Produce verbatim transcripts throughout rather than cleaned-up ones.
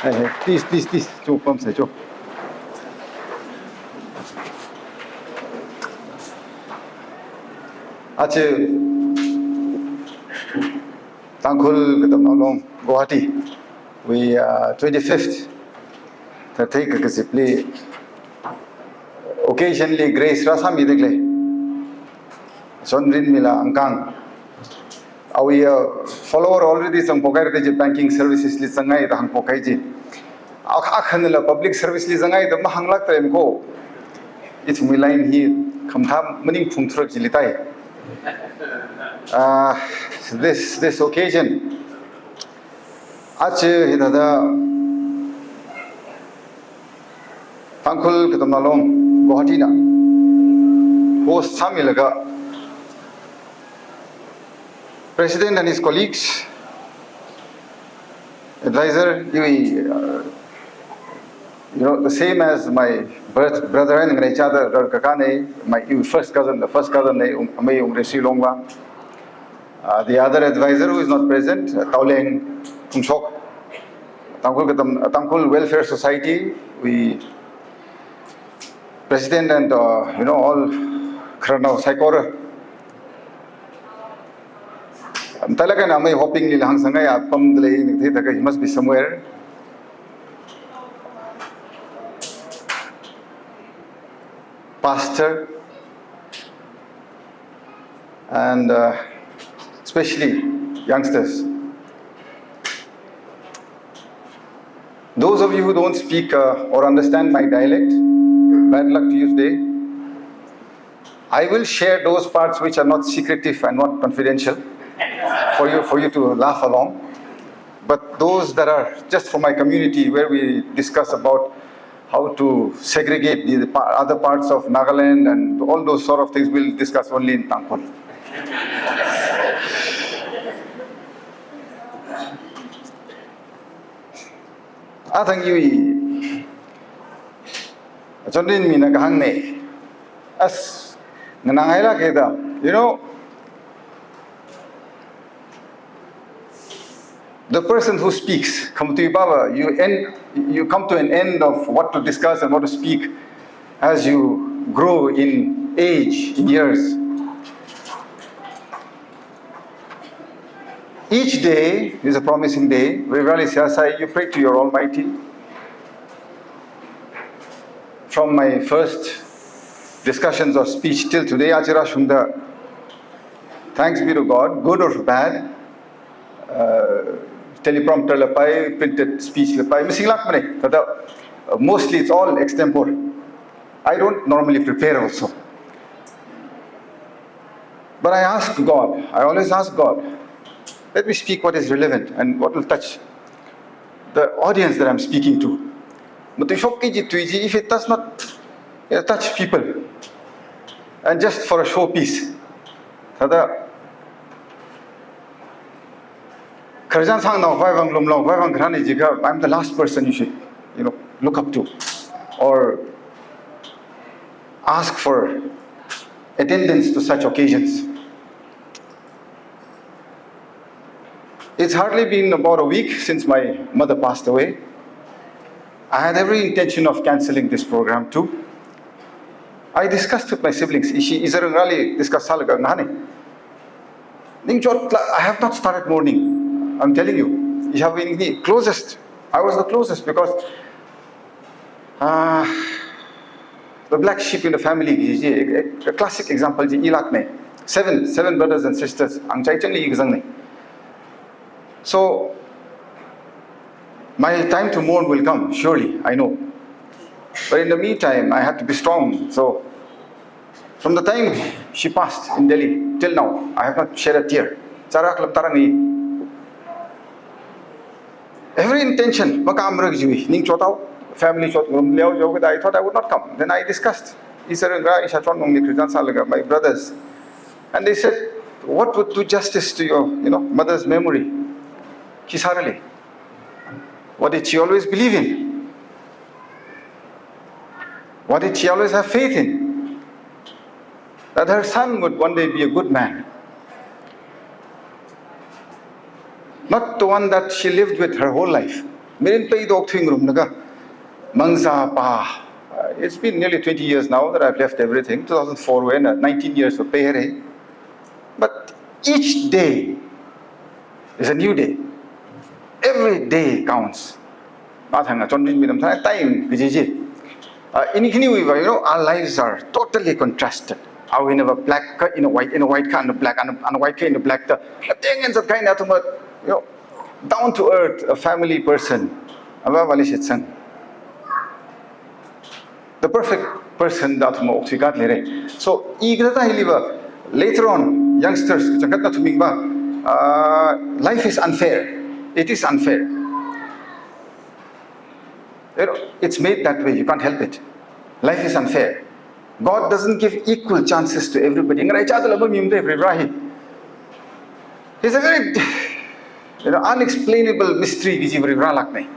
Please, please, please, chu pamsei chu. Aja Tangkhul Katamnao Long, Guwahati, wui, uh, twenty-fifth, thirty kakazipli, occasion li grace rāsāmida khalei Chonrinmila Angkang. Awui, uh, follower already zangphokhai da ji, banking services li zangai da hāngphokhai ji. Ak-, akhanala public service li zangai da mahānglāktarem ko. Ithumwui line hi khamathā maning phungthurak chili tai. Uh, this, this occasion, aja hithāda Tangkhul Katamnao Long, Guwahati na host sāmilaga, President and his colleagues, advisor, iwui, uh, you know, the same as my birth brother and nganaichāda rarkakānei, my, iwui first cousin, the first cousin nei, um, amei Ungreshi Longva. Uh, the other advisor who is not present, uh, Taoleng Phungshok, Tangkhul Katam-, uh, Tangkhul Welfare Society, wui president and, uh, you know, all khararnao saikora. Matailāk eina amei hoping lila hāngsangai, apamda lei ning theitaka, he must be somewhere. Pastor, and, uh, especially youngsters. Those of you who don't speak, uh, or understand my dialect, bad luck to you today. I will share those parts which are not secretive and not confidential for you, for you to laugh along. But those that are just for my community, where we discuss about how to segregate the, the pa-, other parts of Nagaland and all those sort of things, we'll discuss only in Tangkhul. Athang iwui, Chonrinmina kahāngnei. As nganāngailāka da, you know, the person who speaks, khamatui baba, you end, you come to an end of what to discuss and what to speak as you grow in age, in years. Each day is a promising day. Regularly, siyasai, you pray to your Almighty. From my first discussions or speech till today, aja rāshungda, thanks be to God, good or bad, uh, teleprompter la pai, printed speech la pai, masinglākmanei. Thāda, uh, mostly it's all extempore. I don't normally prepare also. But I ask God, I always ask God, let me speak what is relevant and what will touch the audience that I'm speaking to. Matuishokki kaji tui chi, if it does not, uh, touch people, and just for a showpiece, thāda khararchan sāngnao vaivang lumlao vaivang kharānei jiakha, I'm the last person you should, you know, look up to or ask for attendance to such occasions. It's hardly been about a week since my mother passed away. I had every intention of cancelling this program too. I discussed with my siblings. Ishi izar ngarāli discuss sālaga ngahānei. Ningchot la, I have not started mourning. I'm telling you, I have been the closest. I was the closest because, uh, the black sheep in the family, a, a classic example chi ilāknei. Seven, seven brothers and sisters, angchai changli kazangnei. So, my time to mourn will come, surely, I know. But in the meantime, I have to be strong. So, from the time she passed in Delhi till now, I have not shed a tear. Chara khalam tarang i. Every intention, makam rak jui, ningchot haowa, family chot ngam leo jo, I thought I would not come. Then I discussed. Izar ngarā, isha chon nungli khararchan sālaga, my brothers. And they said, what would do justice to your, you know, mother's memory? Khi sāralei. What did she always believe in? What did she always have faith in? That her son would one day be a good man. Not the one that she lived with her whole life. Mirin pei dok thing room laga, mangza pa. Uh, it's been nearly twenty years now that I've left everything. Two thousand four when, uh, nineteen years of pay. But each day is a new day. Every day counts. Mathang a chon rin minam thang time kaji chi. Uh, in hini we, you know, our lives are totally contrasted. Awui eina va black ka, ina white, ina white ka, ina black, ina, ina white ka, ina black ta. Ateng en zat kahaina athum va, you know, down to earth, a family person. Ava vali shitsang. The perfect person da athum va okthui kat lere. So, i kathāda hili va, later on, youngsters, kachangkhat nathum ming va, uh, life is unfair. It is unfair. You know, it's made that way. You can't help it. Life is unfair. God doesn't give equal chances to everybody. Ngaraichāda lama mimde Varivara hi. He's a very, you know, unexplainable mystery kaji Varivara lakne.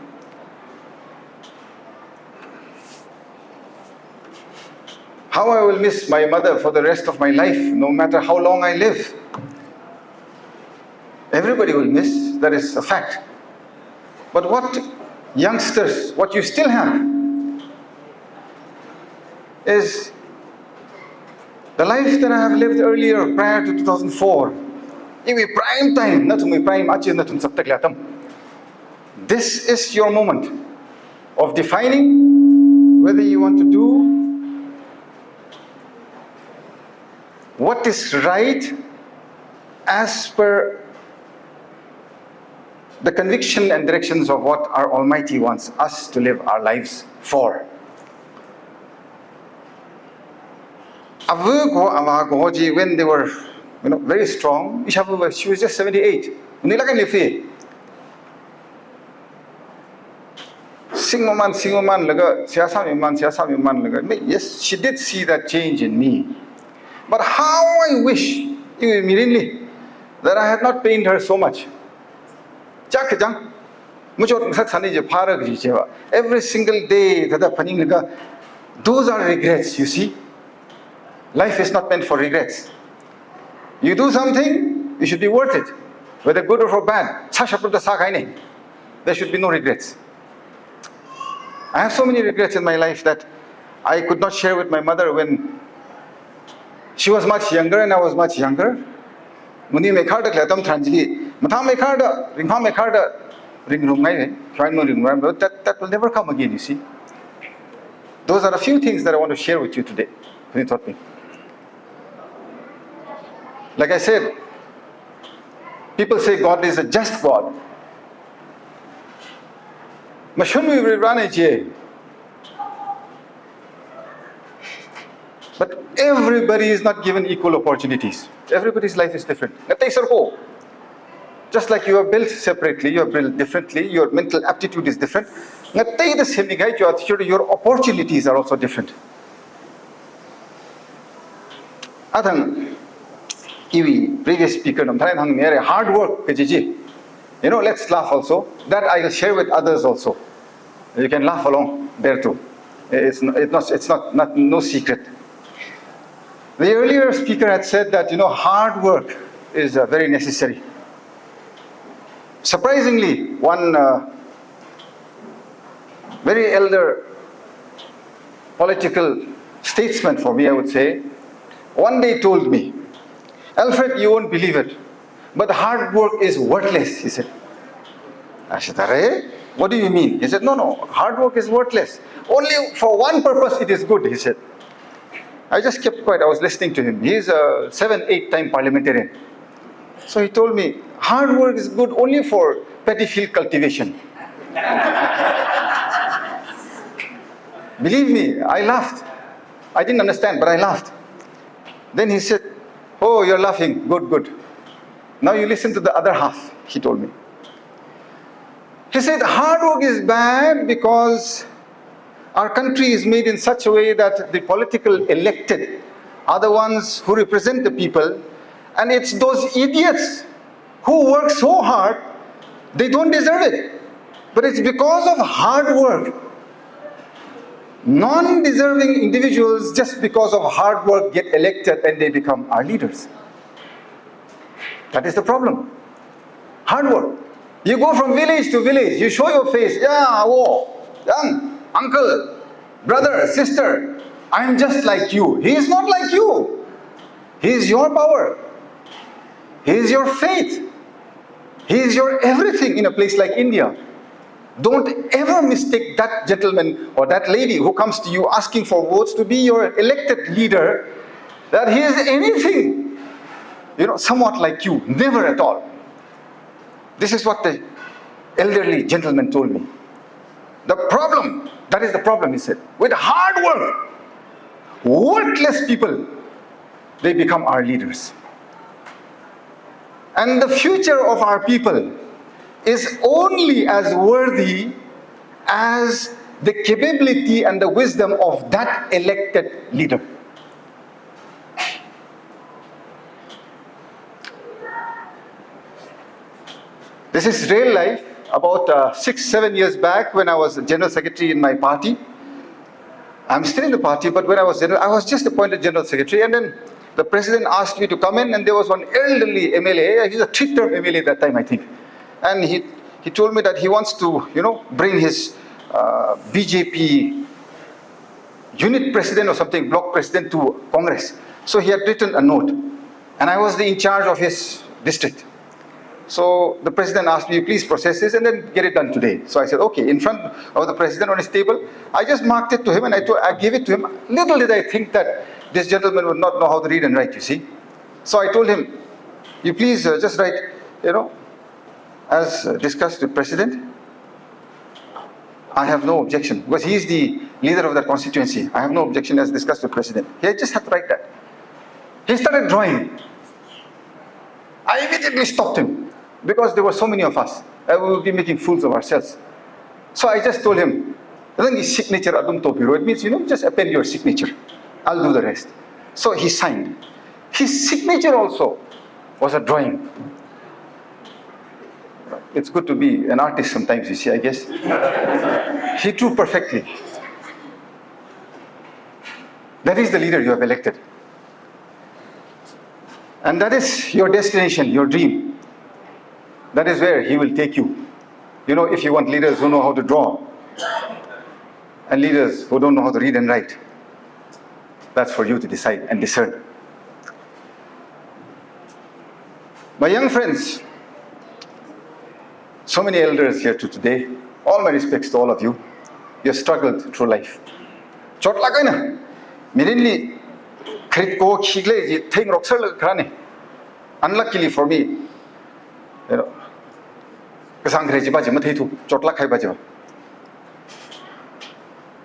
How I will miss my mother for the rest of my life, no matter how long I live. Everybody will miss, that is a fact. But what youngsters, what you still have is the life that I have lived earlier, prior to two thousand four. Iwui prime time, nathumwui prime, aja nathum saptak latam. This is your moment of defining whether you want to do what is right as per the conviction and directions of what our Almighty wants us to live our lives for. Ava kaho, ava kaho chi, when they were, you know, very strong, ishāva, she was just seventy-eight. Unila kan lifi. Singmaman, singmaman laga, seihā sāmiman, seihā sāmiman laga. May-, yes, she did see that change in me. But how I wish, iwui mirinli, that I had not pained her so much. Chak kajang, muchot ngasat sani je phara kaji je va. Every single day, thāda phaning laga, those are regrets, you see. Life is not meant for regrets. You do something, it should be worth it. Whether good or for bad, sāshapra da sākahaine. There should be no regrets. I have so many regrets in my life that I could not share with my mother when she was much younger and I was much younger. Muni mekharda khalei atam tharan chili, mathang mekharda, ringphang mekharda, ringrumngai, try no ringrumngai, but that, that will never come again, you see. Those are a few things that I want to share with you today. Khuini thotbing. Like I said, people say God is a just God. Mashunwui Varivara ne je. But everybody is not given equal opportunities. Everybody's life is different. Ngatei sir ko. Just like you are built separately, you are built differently, your mental aptitude is different. Ngateida semikahai chiwui athishurda, your opportunities are also different. Athang, iwui previous speaker na mathālāk hāngmihaira, hard work kaji chi. You know, let's laugh also. That I will share with others also. You can laugh along there too. It's n-, it's not, it's not, not, no secret. The earlier speaker had said that, you know, hard work is, uh, very necessary. Surprisingly, one, uh, very elder political statesman for me, I would say, one day told me, "Alfred, you won't believe it, but hard work is worthless," he said. I said, "Arey, what do you mean?" He said, "No, no, hard work is worthless. Only for one purpose it is good," he said. I just kept quiet. I was listening to him. He is a seven, eight time parliamentarian. So he told me, "Hard work is good only for paddy field cultivation." Believe me, I laughed. I didn't understand, but I laughed. Then he said, "Oh, you're laughing. Good, good. Now you listen to the other half," he told me. He said, "Hard work is bad because our country is made in such a way that the political elected are the ones who represent the people, and it's those idiots who work so hard, they don't deserve it. But it's because of hard work, non-deserving individuals, just because of hard work, get elected and they become our leaders." That is the problem. Hard work. You go from village to village, you show your face. Yeah, oh, young, uncle, brother, sister, I'm just like you. He is not like you. He is your power. He is your faith. He is your everything in a place like India. Don't ever mistake that gentleman or that lady who comes to you asking for votes to be your elected leader, that he is anything, you know, somewhat like you. Never at all. This is what the elderly gentleman told me. The problem, that is the problem, he said. With hard work, worthless people, they become our leaders. And the future of our people is only as worthy as the capability and the wisdom of that elected leader. This is real life. About uh, six, seven years back, when I was general secretary in my party, I'm still in the party, but when I was general, I was just appointed general secretary, and then the president asked me to come in, and there was one elderly M L A. He's a three-term M L A that time, I think, and he he told me that he wants to, you know, bring his uh, B J P unit president or something, block president to Congress. So he had written a note, and I was the in charge of his district. So the president asked me, "Please process this and then get it done today." So I said, "Okay." In front of the president on his table, I just marked it to him and I, told, I gave it to him. Little did I think that this gentleman would not know how to read and write, you see. So I told him, "You please uh, just write, you know, as uh, discussed with president." I have no objection, because he is the leader of that constituency. "I have no objection as discussed with president." He just had to write that. He started drawing. I immediately stopped him because there were so many of us. Uh, we would be making fools of ourselves. So I just told him, "Then his signature atam topiro." It means, you know, just append your signature. I'll do the rest. So he signed. His signature also was a drawing. It's good to be an artist sometimes, you see, I guess. He drew perfectly. That is the leader you have elected. And that is your destination, your dream. That is where he will take you. You know, if you want leaders who know how to draw and leaders who don't know how to read and write, that's for you to decide and discern. My young friends, so many elders here to today, all my respects to all of you. You have struggled through life. Chotlāk eina, mirinli kharit ko khikle ji theingarok sālāk kharāne. Unluckily for me, you know, kasāng kharei jiva ji matheithu, chotlāk kahaiva jiva.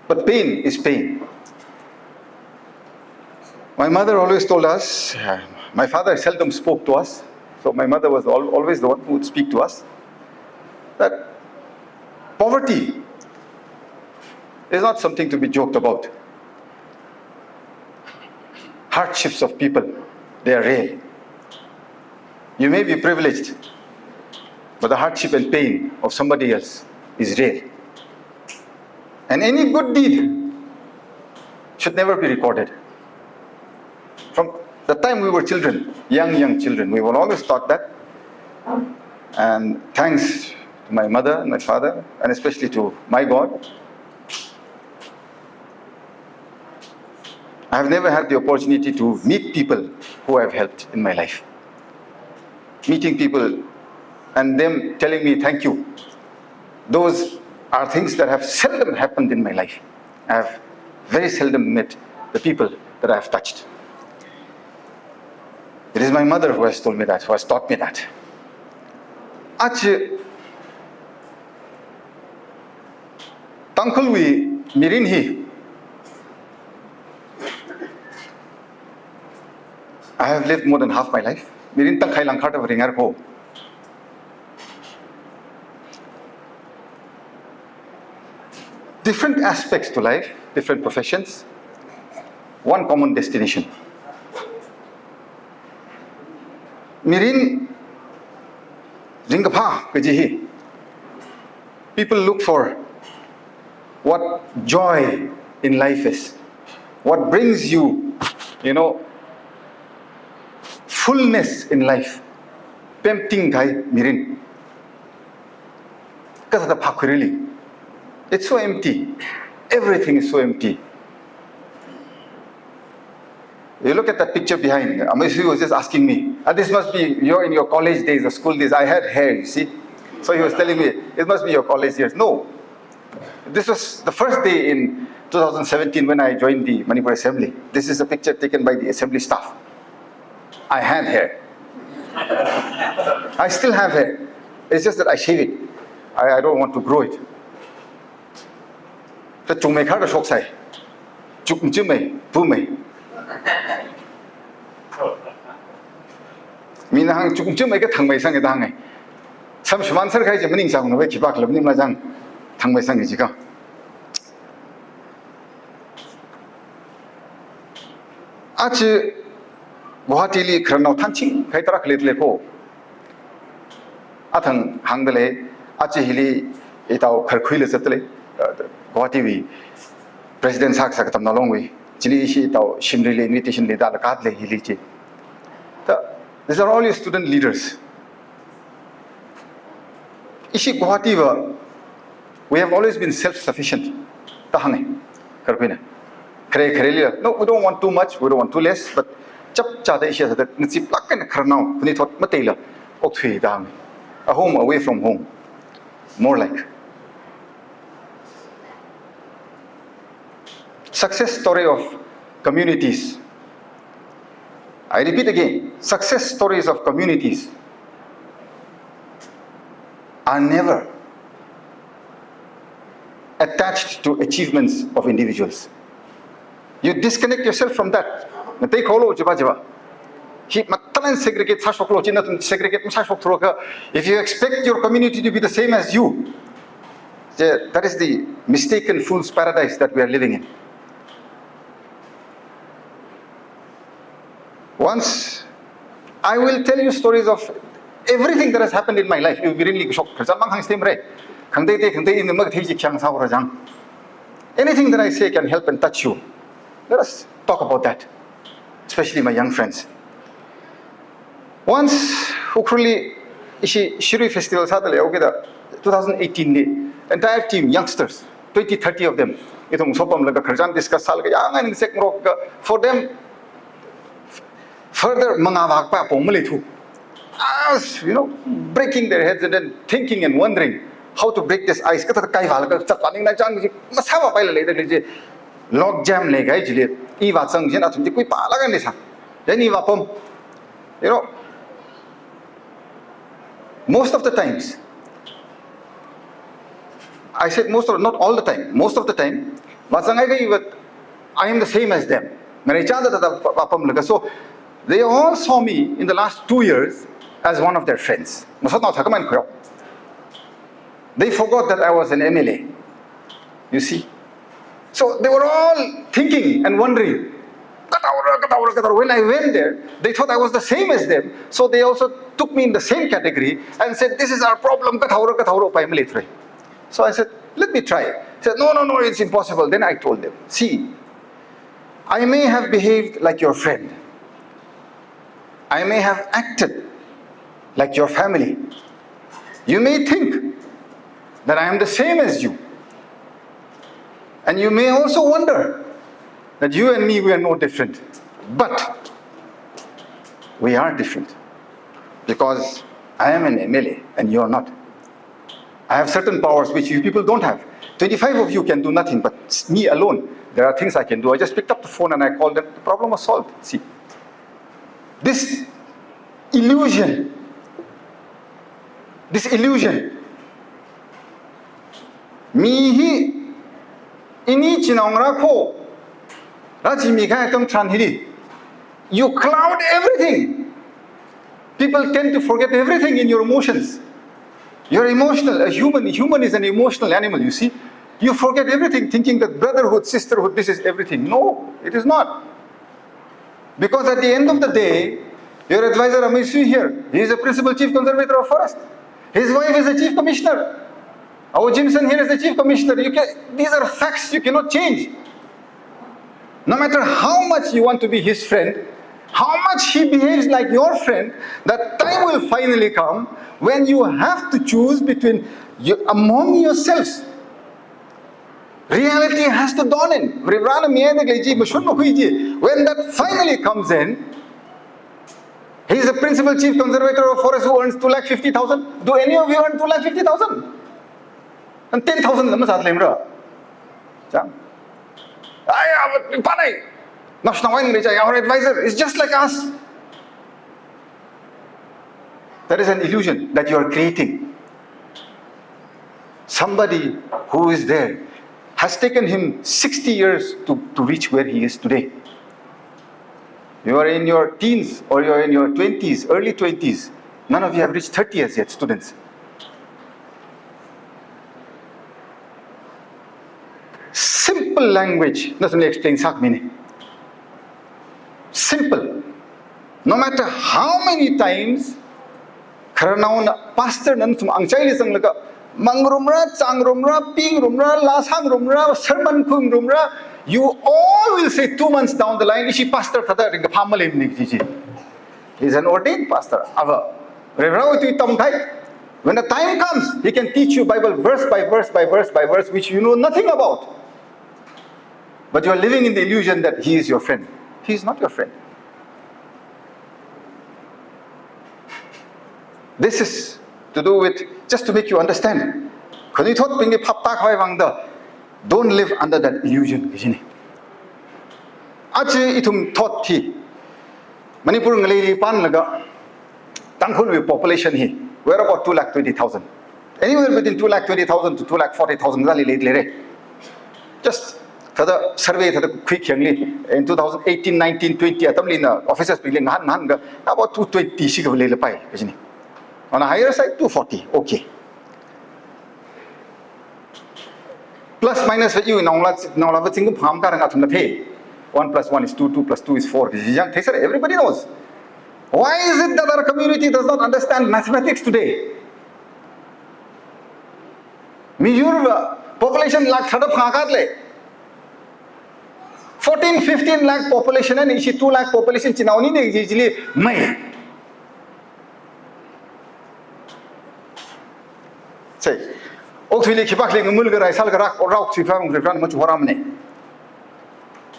But pain is pain. My mother always told us, uh, my father seldom spoke to us, so my mother was al- always the one who would speak to us, that poverty is not something to be joked about. Hardships of people, they are real. You may be privileged, but the hardship and pain of somebody else is real. And any good deed should never be recorded. From the time we were children, young, young children, we were always taught that. And thanks to my mother and my father, and especially to my God, I have never had the opportunity to meet people who I have helped in my life. Meeting people and them telling me thank you, those are things that have seldom happened in my life. I have very seldom met the people that I have touched. It is my mother who has told me that, who has taught me that. Aja Tangkhulwui mirin hi, I have lived more than half my life. Mirin tangkhai langkharda ringar ko. Different aspects to life, different professions, one common destination. Mirin ringkaphā kaji hi, people look for what joy in life is, what brings you, you know, fullness in life. Pemting kahai mirin. Kathāda phākhuirili. It's so empty. Everything is so empty. You look at that picture behind. Amei Sui was just asking me, "Ah, this must be your, in your college days or school days. I had hair, you see." So he was telling me, "It must be your college years." No. This was the first day in two thousand seventeen when I joined the Manipur Assembly. This is a picture taken by the assembly staff. I had hair. I still have hair. It's just that I shave it. I, I don't want to grow it. Kachungmei khar kashok sai. Chukchumei, pumei. Mina hāng chukchumei ka thangmei sangki da hānga. Sam shimān sākahai chi maningsangna wei khipākhala maningla chang thangmei sangki jikha. Aja Guwahati li khararnao thanching kahai tarākha leilei ko. Athang hāngdalei, aja hili itao kharkhuila zatdalei, uh, Guwahati wui President sākasā katamnao longwui. Chili ishi itao shimli invitation leida lākadalei hili chi. Ta, these are all your student leaders. Ishi Guwahati va, we have always been self-sufficient. Ta hānga, kharkhuina. Khare khareli, no, we don't want too much, we don't want too less, but chapchāda ishi sāda, ngacheeplāk eina khararnao, khanuithot mateila okthui da hānga. A home away from home. More like. Success story of communities. I repeat again, success stories of communities are never attached to achievements of individuals. You disconnect yourself from that. Ngatei kholo jiba jiba. Hi matalan segregate sāshoklo, china nathum segregate masāshokthura kha. If you expect your community to be the same as you, the, that is the mistaken fool's paradise that we are living in. Once, I will tell you stories of everything that has happened in my life. Iwui mirinli kashok khararchan mang hāngstem re. Khangatei, khangatei ina makathei chi khayang sāhaora chang. Anything that I say can help and touch you. Let us talk about that, especially my young friends. Once, Ukhrulli ishi Shirui Festival sādalei, okay da, two thousand eighteen li, entire team, youngsters, twenty, thirty of them, ithum sopamlaga khararchan discuss sālaga, yang ang sek ngarok ka, for them, further mangā vākpa pong maleithu. As, you know, breaking their heads and then thinking and wondering how to break this ice. Kathāda kaivālaga chatva ningna chang chi, masāvāpaila leida chi, log jam leikahai chili, i vāzang chieina athum chi kuipālaga ni sā. Then i vāpam. You know, most of the times, I said most of, not all the time, most of the time, vāzanghai kha iva, I am the same as them. Ngareichāda da vāpamlaga. So, they all saw me in the last two years as one of their friends. Masotnao thākhamei khuihaowa. They forgot that I was an M L A. You see? So they were all thinking and wondering, "Kathāora, kathāora, kathāora." When I went there, they thought I was the same as them. So they also took me in the same category and said, "This is our problem, kathāora, kathāora, upai maleithura." So I said, "Let me try." He said, "No, no, no, it's impossible." Then I told them, "See, I may have behaved like your friend. I may have acted like your family. You may think that I am the same as you. And you may also wonder that you and me, we are no different. But we are different because I am an M L A and you are not. I have certain powers which you people don't have. Twenty-five of you can do nothing, but me alone, there are things I can do." I just picked up the phone and I called them. The problem was solved. See, this illusion, this illusion, mi hi ini chinao ngarā kho, rāchimi kahai atam tharan hili, you cloud everything. People tend to forget everything in your emotions. You're emotional. A human, human is an emotional animal, you see. You forget everything, thinking that brotherhood, sisterhood, this is everything. No, it is not. Because at the end of the day, your advisor Amei Sui here, he is a principal chief conservator of forest. His wife is a chief commissioner. Our Jimson here is the chief commissioner. You can, these are facts you cannot change. No matter how much you want to be his friend, How much he behaves like your friend, that time will finally come when you have to choose between you, among yourselves. Reality has to dawn in. Varivarana mihaida khalei chi mashun makhui chi. When that finally comes in, he is the principal chief conservator of forest who earns two lakh fifty thousand. Do any of you earn two lakh fifty thousand? And ten thousand la masāda leimara. Chang. Ai, ah, panai. National wine, our advisor is just like us. That is an illusion that you are creating. Somebody who is there has taken him sixty years to, to reach where he is today. You are in your teens or you are in your twenties, early twenties. None of you have reached thirty as yet, students. Simple language, na sum explain sāmini. Simple. No matter how many times, khararnaona pastor na nathum angchaili zanglaga, mangrumra, changrumra, pingrumra, lāsangrumra, sermon khuingarumra, you all will say two months down the line, ishi pastor thāda ringkaphā maleimana kaji chi. He's an ordained pastor. Ava, Reverend Tui Tam Thai. When the time comes, he can teach you Bible verse by verse by verse by verse, which you know nothing about. But you are living in the illusion that he is your friend. He is not your friend. This is to do with, just to make you understand. Khanuithotbingli phaptākhavai vangda, don't live under that illusion, kajina. Aja ithum thot hi, Manipur ngaleili panlaga, Tangkhulwui population hi, we're about two lakh twenty thousand. Anywhere between two lakh twenty thousand to two lakh forty thousand zali leilei. Just thāda survey thāda khuikhayangli, in two thousand eighteen, nineteen, twenty atamli na officers bingli ngahān ngahānga, about two twenty shikha leilapai, kajina. On a higher side, two forty. Okay. Plus minus with you, naongalā, naongalāva zingkum phangā makāranga athumna thei. One plus one is two, two plus two is four. This is young. Thei sir, everybody knows. Why is it that our community does not understand mathematics today? Miyurva population lakh tharāda phangā kāda lei. Fourteen, fifteen lakh population and ishi two lakh population chinaonina kaji chili mai. Sei, okathuili khipākhali ngamul karai sālaga rāok, rāok thuiphā ngariphan machuhorāmana.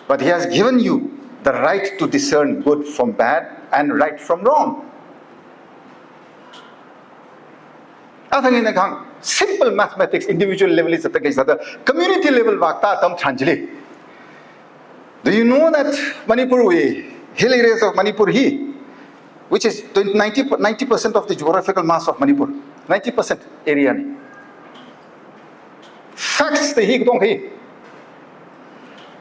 But he has given you the right to discern good from bad and right from wrong. Athang ina kahāng, simple mathematics, individual level li zatda kei zatda, community level vākta atam tharan chili. Do you know that Manipurwui, hill areas of Manipur hi, which is twenty, ninety, ninety percent of the geographical mass of Manipur, ninety percent area ni. Facts te hi katonga hi.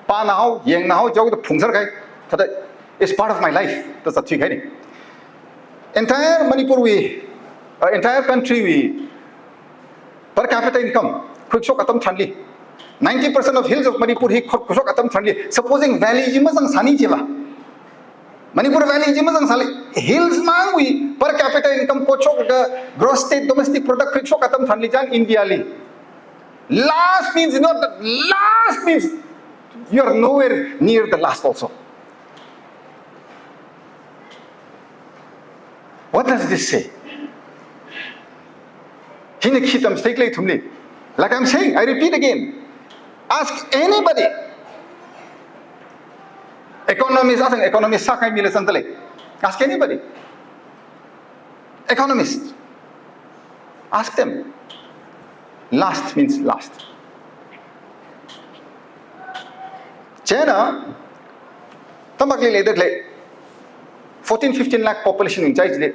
Pānao, yangnao, jaoda phungser kahai, thāda, it's part of my life, thāda zatthui kahaina. Entire Manipurwui, uh, entire countrywui per capita income, khuikashok atam tharanli, ninety percent of hills of Manipur hi khuikashok atam tharanli, supposing valley chi mazangsāni chiva, Manipur valley chi mazangsāli, hills mangwui per capita income khuikashok ka gross state domestic product khuikashok atam tharanli chang India li, last means not the last means you are nowhere near the last also. What does this say? Hina khi tamchitheikhala ithumli? Like I'm saying, I repeat again, ask anybody. Economist, athang economist sākahai mila zangda lei. Ask anybody. Economist. Ask them. Last means last. China, tamakli leida khalei, fourteen, fifteen lakh population in China,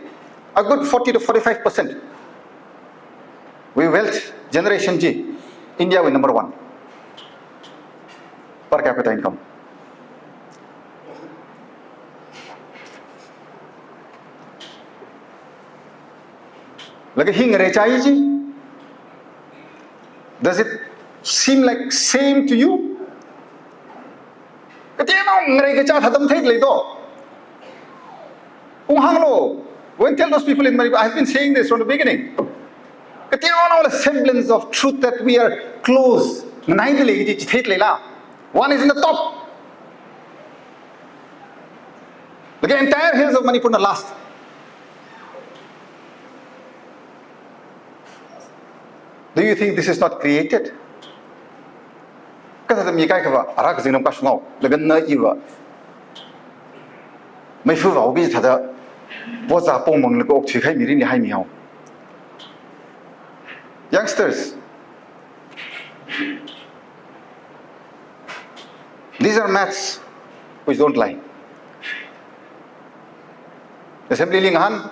a good forty to forty-five percent wui wealth generation chi, India wui number one per capita income. Laga hi ngareichai chi, does it seem like same to you? Kateonao ngareikachā thāda matheida lei do. Unghānglu, go and tell those people in Manipur, I've been saying this from the beginning. Kateonaola semblance of truth that we are close, nganaida lei kaji chitheida leila? One is in the top. But The entire hills of Manipur na last. Do you think this is not created? Kathāda mi kaikhava, ara kazingramwui kashungao, laga na iva. Meifa vao bi thāda, boza pongmang laga okthui kahai mirinli haimihao. Youngsters, these are maths which don't lie. Assembly li ngahān,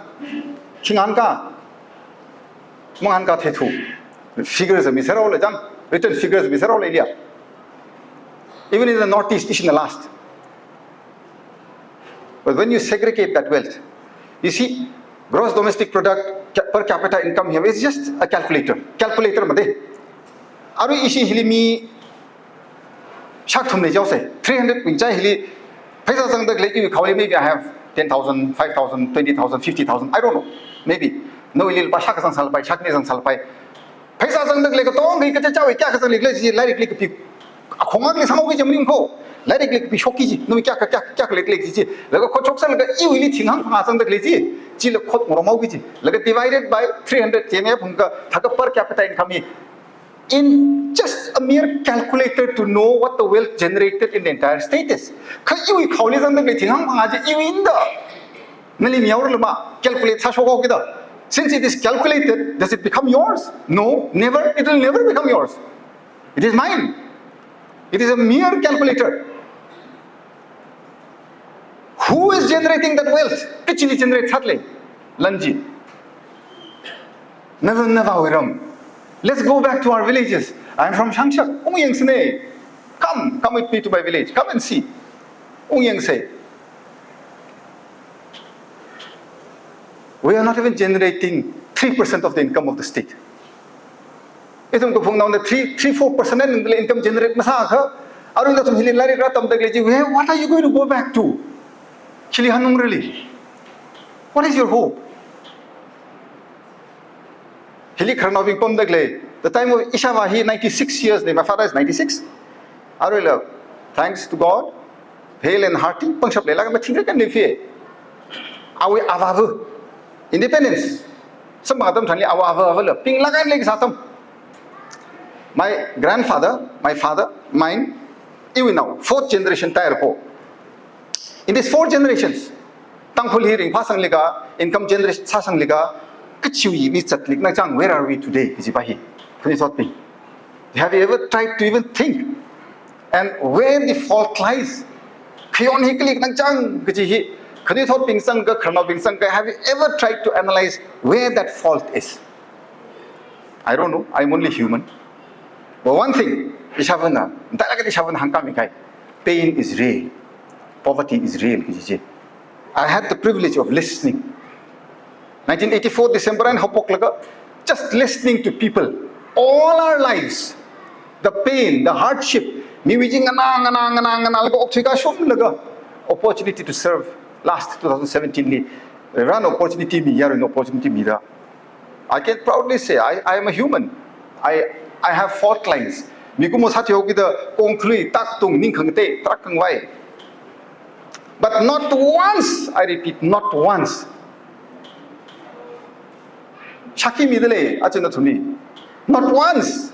khi ngahānka, mangahānka theithu. Figures mi sāraole chang, written figures mi sāraole lia. Even in the Northeast, it's in the last. But when you segregate that wealth, you see, gross domestic product, ca-, per capita income here is just a calculator. Calculator made. Arui ishi hili mi shak thum lei jihaosei, three hundred wui chai hili, pheisā zangda khalei iwui khaoli, maybe I have ten thousand, five thousand, twenty thousand, fifty thousand, I don't know. Maybe. Nawuili lupā shak kazang sālapai, shak ni zang sālapai. Pheisā zangda khalei katonga hi kachichāwui kayākha zangli khalei chi, lairikli kapi, akhong akli sanghaoki chi maning kho. Lairikli kapishokki chi, nawui kayākha, kayākha, kayākha leikhalei chi chi. Laga khotshok sālaga iwuili thing hangphangā zangda khalei chi, chila khot ngarumhaoki chi. Laga divided by three hundred chi mi phungka, thākha per capita income hi, in just a mere calculator to know what the wealth generated in the entire state is. Kha iwui khaoli zangda khalei thing hangphangā chi iwui inda. Nali miyaorlama, calculate sāshokhaokida. Since it is calculated, does it become yours? No, never. It will never become yours. It is mine. It is a mere calculator. Who is generating that wealth? Kachili generate sāda lei? Lan chi. Nava, navāwui ram. Let's go back to our villages. I'm from Shangshak. Ungyangsei. Come, come with me to my village. Come and see. Ungyangsei. We are not even generating three percent of the income of the state. Ithum kaphungnaona three, three, four percent eina income generate masākha, arui nathum hili lairik rātamda khalei chi, where, what are you going to go back to? Chili hanung really. What is your hope? Hili khararnaobing pamda khalei, the time of ishāvā hi ninety-six years nei, my father is ninety-six. Aruila, thanks to God, hale and hearty, pangshap leilaga mathingri kan leifie. Awui avāva, independence. Samphang atam tharanli awui avāvala pinglaga leikasā atam. My grandfather, my father, mine, iwui nao, fourth generation tairako. In these four generations, Tangkhul hi ringphāsanglaga, income generation sāsanglaga, kachiwui mizatlik nangchang, where are we today? Kajipa hi. Khanuithotbing, have you ever tried to even think? And where the fault lies? Khayon hi kali nangchang kaji hi. Khanuithotbing sangka, khararnaobing sangka, have you ever tried to analyze where that fault is? I don't know. I'm only human. But one thing, ishāvāna, ntalaka ishāvāna hāngkāmi kahai, pain is real. Poverty is real, kaji chi. I had the privilege of listening. Nineteen eighty-four December eina haophoklaga, just listening to people. All our lives, the pain, the hardship, miwui chi nganā, nganā, nganā, nganālaga okthui kashumlaga, opportunity to serve last two thousand seventeen li, ran opportunity mi, yaron opportunity mida. I can proudly say I, I am a human. I, I have fault lines. Mikumo sāthihaokida kongkhlui, taktung, ningkhangatei, tarākha khavai. But not once, I repeat, not once. Shākhi mida lei, achina thumli. Not once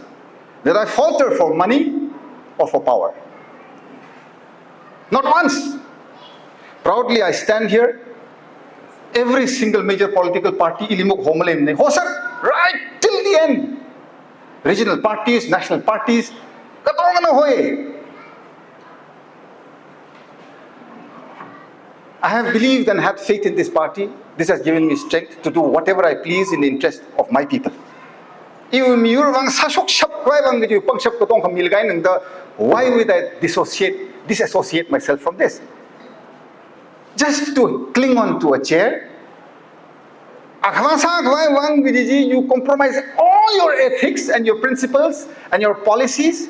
did I falter for money or for power. Not once. Proudly, I stand here. Every single major political party, ilimuk homale ne, hosak, right till the end. Regional parties, national parties, katongana hoi. I have believed and had faith in this party. This has given me strength to do whatever I please in the interest of my people. Iwui miyur vang sāshokshap khavai vang kaji pangshap katongkha milaga eina da, why would I dissociate, disassociate myself from this? Just to cling on to a chair. Akhava sākhavai vang kaji chi, you compromise all your ethics and your principles and your policies.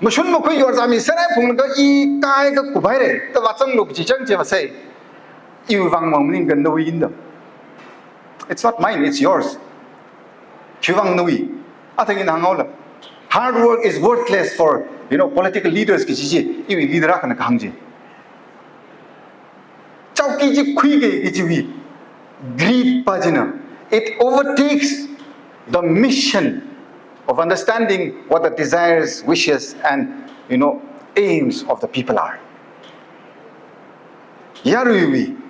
Mashun makhui yorzāmi sārai phunglaga i kaikha kuphaire, da vāzanglu kaji chang chi masei. Iwui vang mang maningka, nawui inda. It's not mine, it's yours. Khiwui vang nawui? Athang ina hānghaola. Hard work is worthless for, you know, political leaders kaji chi, iwui leader akhana kahāng chi. Kiji khuiki, kijiwui greed pa china, it overtakes the mission of understanding what the desires, wishes, and, you know, aims of the people are. Yaruiwui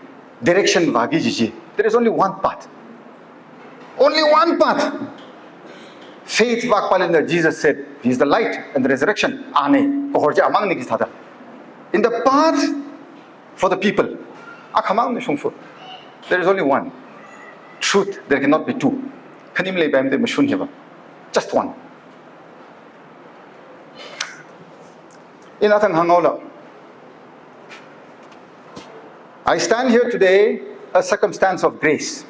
direction vāki kaji chi, there is only one path. Only one path. Faith vākpalina, Jesus said, "He is the light and the resurrection." Ana, kahor chi amangna kaji thāda. In the path for the people, akhamangna shongfa. There is only one truth. There cannot be two. Khani maleipaimana, mashun hiva. Just one. Ina thang hānghaola. I stand here today, a circumstance of grace.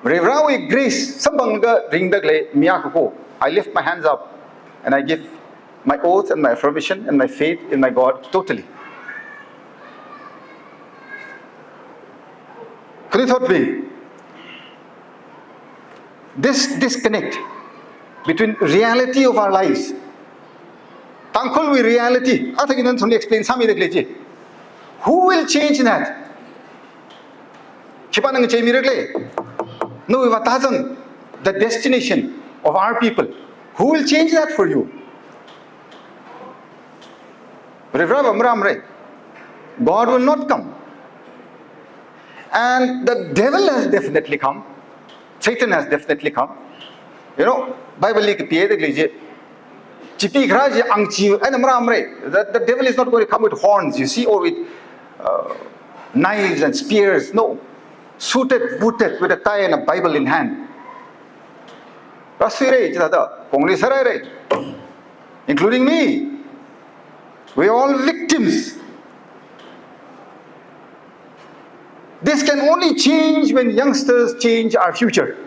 Varivarāwui grace samphanglaga ringda khalei mi akha ko. I lift my hands up and I give my oath and my affirmation and my faith in my God totally. Khanuithotbing, this disconnect between reality of our lives, Tangkhulwui reality, athang ina nathumli explain sāmida khalei chi. Who will change that? Khipāna ngacheimira khala? Nawui vātazang, the destination of our people. Who will change that for you? Varivarā va marāmara. God will not come. And the devil has definitely come. Satan has definitely come. You know, Bible li kapihaida khalei chi, chipi kharā chi angchi eina marāmara. The, the devil is not going to come with horns, you see, or with, uh, knives and spears. No. Suited, booted, with a tie and a Bible in hand. Rāsuira chithāda, kongli sāraira, including me. We are all victims. This can only change when youngsters change our future.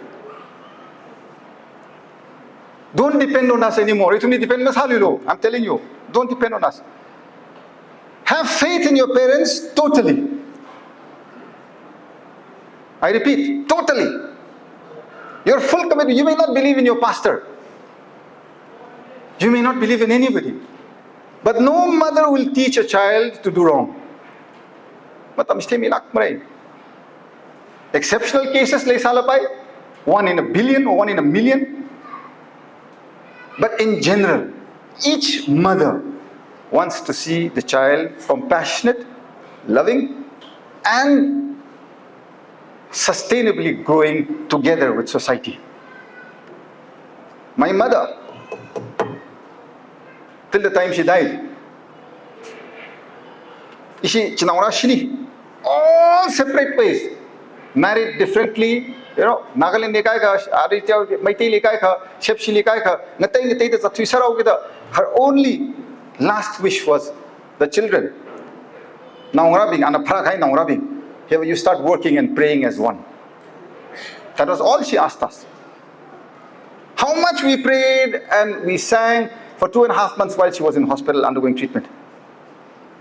Don't depend on us anymore. Ithumli depend masāluilu. I'm telling you, don't depend on us. Have faith in your parents totally. I repeat, totally. Your full commitment. You may not believe in your pastor. You may not believe in anybody. But no mother will teach a child to do wrong. Matamchithei milākmara. Exceptional cases leisālapai, one in a billion or one in a million. But in general, each mother wants to see the child compassionate, loving, and sustainably growing together with society. My mother, till the time she died, ishi chinaongarā shini, all separate ways, married differently, you know, Nagaland li kaikha, Ari Meitei li kaikha, Shepshi li kaikha, ngatei ngateida zatthui sāraokida, her only last wish was the children. Naongarābing, ana pharākahai naongarābing, here you start working and praying as one. That was all she asked us. How much we prayed and we sang for two and a half months while she was in hospital undergoing treatment.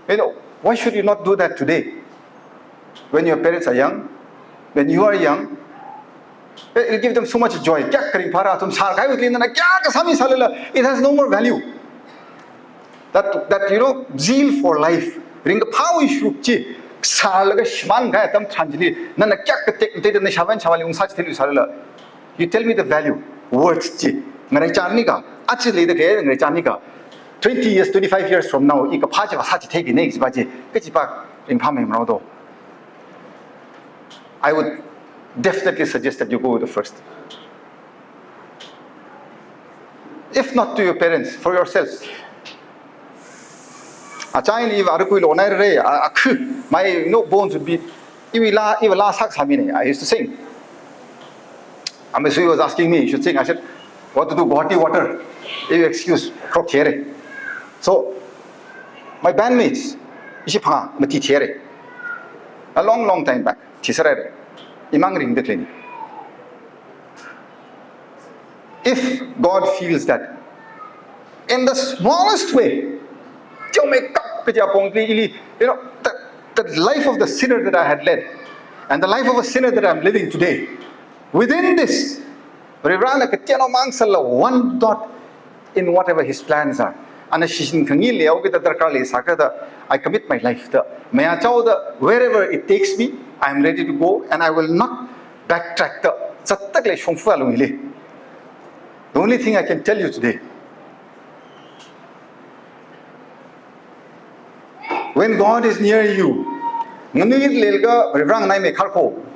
You know, why should you not do that today? When your parents are young, when you are young, it will give them so much joy. Kayākha ringphāra, athum sārkahai utli nana kayākha sāmisālala, it has no more value. That, that, you know, zeal for life, ringkaphāwui shuruk chi, sārlaga shimānkahai atam tharan chili, nana kayākha tekmateida naishāvā nashāvāli ungsā chitheiluisālala, you tell me the value, worth chi. Ngaraichān nika, aja leida khalei ngaraichān nika, twenty years, twenty-five years from now, i kaphā chi vāsā chitheiki ne, kajipa chi, kajipa ringphāmeimara do. I would definitely suggest that you go with the first. If not to your parents, for yourselves. Achain iva arukui lo nai re, a, akhu, my, you know, bones would be, iva laa, iva laa sākasā mina, I used to sing. Amesui was asking me, "You should sing." I said, "What to do? Guwahati water." Iva excuse, krok here. So, my bandmates, ishi phangā, mati here. A long, long time back, thisāra. Imang ringda khalei ni. If God feels that in the smallest way, teomeikap kaja pongli ili, you know, the, the life of the sinner that I had led, and the life of a sinner that I'm living today, within this, Varivarāna kateonao mang sālala one dot in whatever his plans are, Ana shishin khangi leokida darkar leisākida, I commit my life da. Mayāchaoda, wherever it takes me, I am ready to go and I will not backtrack da. Zattak lei shongfa lungli. The only thing I can tell you today, when God is near you, nganuilakha Varivara nganaimeikharko,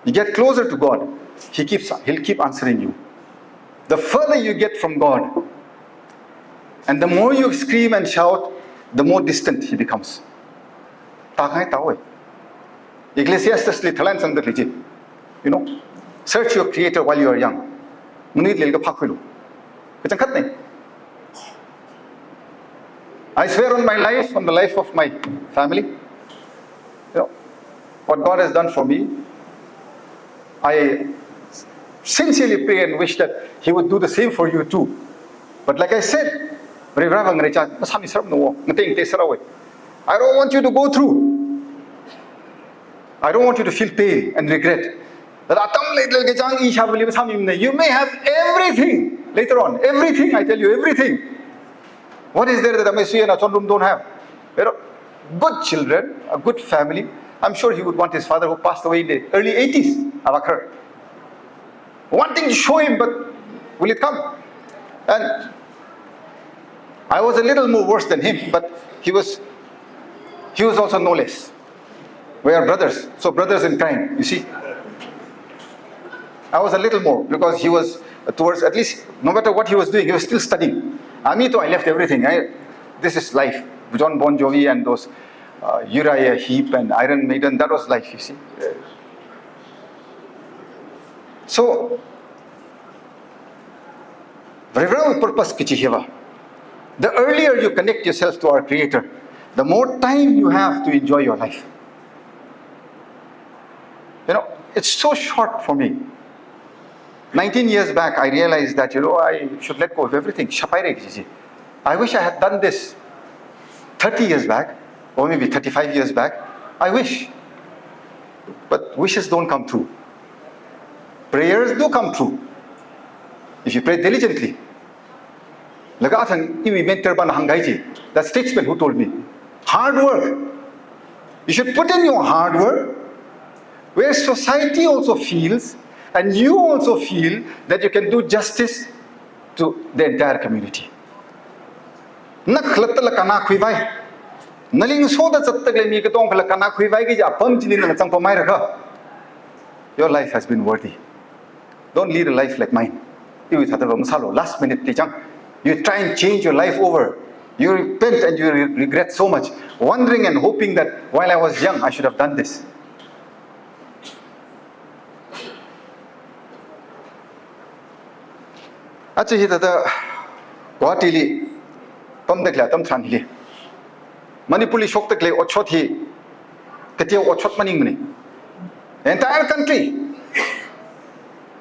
you get closer to God, He keeps, He'll keep answering you. The further you get from God, and the more you scream and shout, the more distant He becomes. Tākhangai tāwui. Ecclesiastes li thalan sangda lei chi. You know, search your Creator while you are young. Nganuilakha phākhuilu. Kachangkhatna. I swear on my life, on the life of my family, you know, what God has done for me, I sincerely pray and wish that He would do the same for you too. But like I said, Varivara ngaraicha masāmiserranu, ngatei ngateiserra. I don't want you to go through. I don't want you to feel pain and regret. That atam leilakha chang ishāvali masāmimana. You may have everything later on. Everything, I tell you, everything. What is there that Amei Sui and Achonrum don't have? You know, good children, a good family. I'm sure he would want his father, who passed away in the early eighties, Avakhar, wanting to show him, but will it come? And I was a little more worse than him, but he was, he was also no less. We are brothers, so brothers in crime, you see. I was a little more, because he was towards, at least, no matter what he was doing, he was still studying. Ami too, I left everything. I, this is life. Jon Bon Jovi and those, uh, Uriah Heep and Iron Maiden, that was life, you see. So, Varivarawui purpose kachi hiva, the earlier you connect yourself to our Creator, the more time you have to enjoy your life. You know, it's so short for me. Nineteen years back, I realized that, you know, I should let go of everything. Shapaira kaji chi. I wish I had done this thirty years back, or maybe thirty-five years back. I wish. But wishes don't come true. Prayers do come true if you pray diligently. Laga athang iwui mentor pana hāngkahai chi, that statesman who told me, hard work. You should put in your hard work where society also feels and you also feel that you can do justice to the entire community. Na khalattala kannakhuivai, nali ngasoda zattala mi katongkhala kannakhuivai kaji apam chili nana zangpamhairakha, your life has been worthy. Don't lead a life like mine. Iwui thāda va masālu, last minute li chang. You try and change your life over. You repent and you re-, regret so much, wondering and hoping that while I was young, I should have done this. Achi hithāda Guwahati li pamda khalei atam tharan hili, Manipur li shokda khalei otshot hi kateo otshot maningmana. Entire country,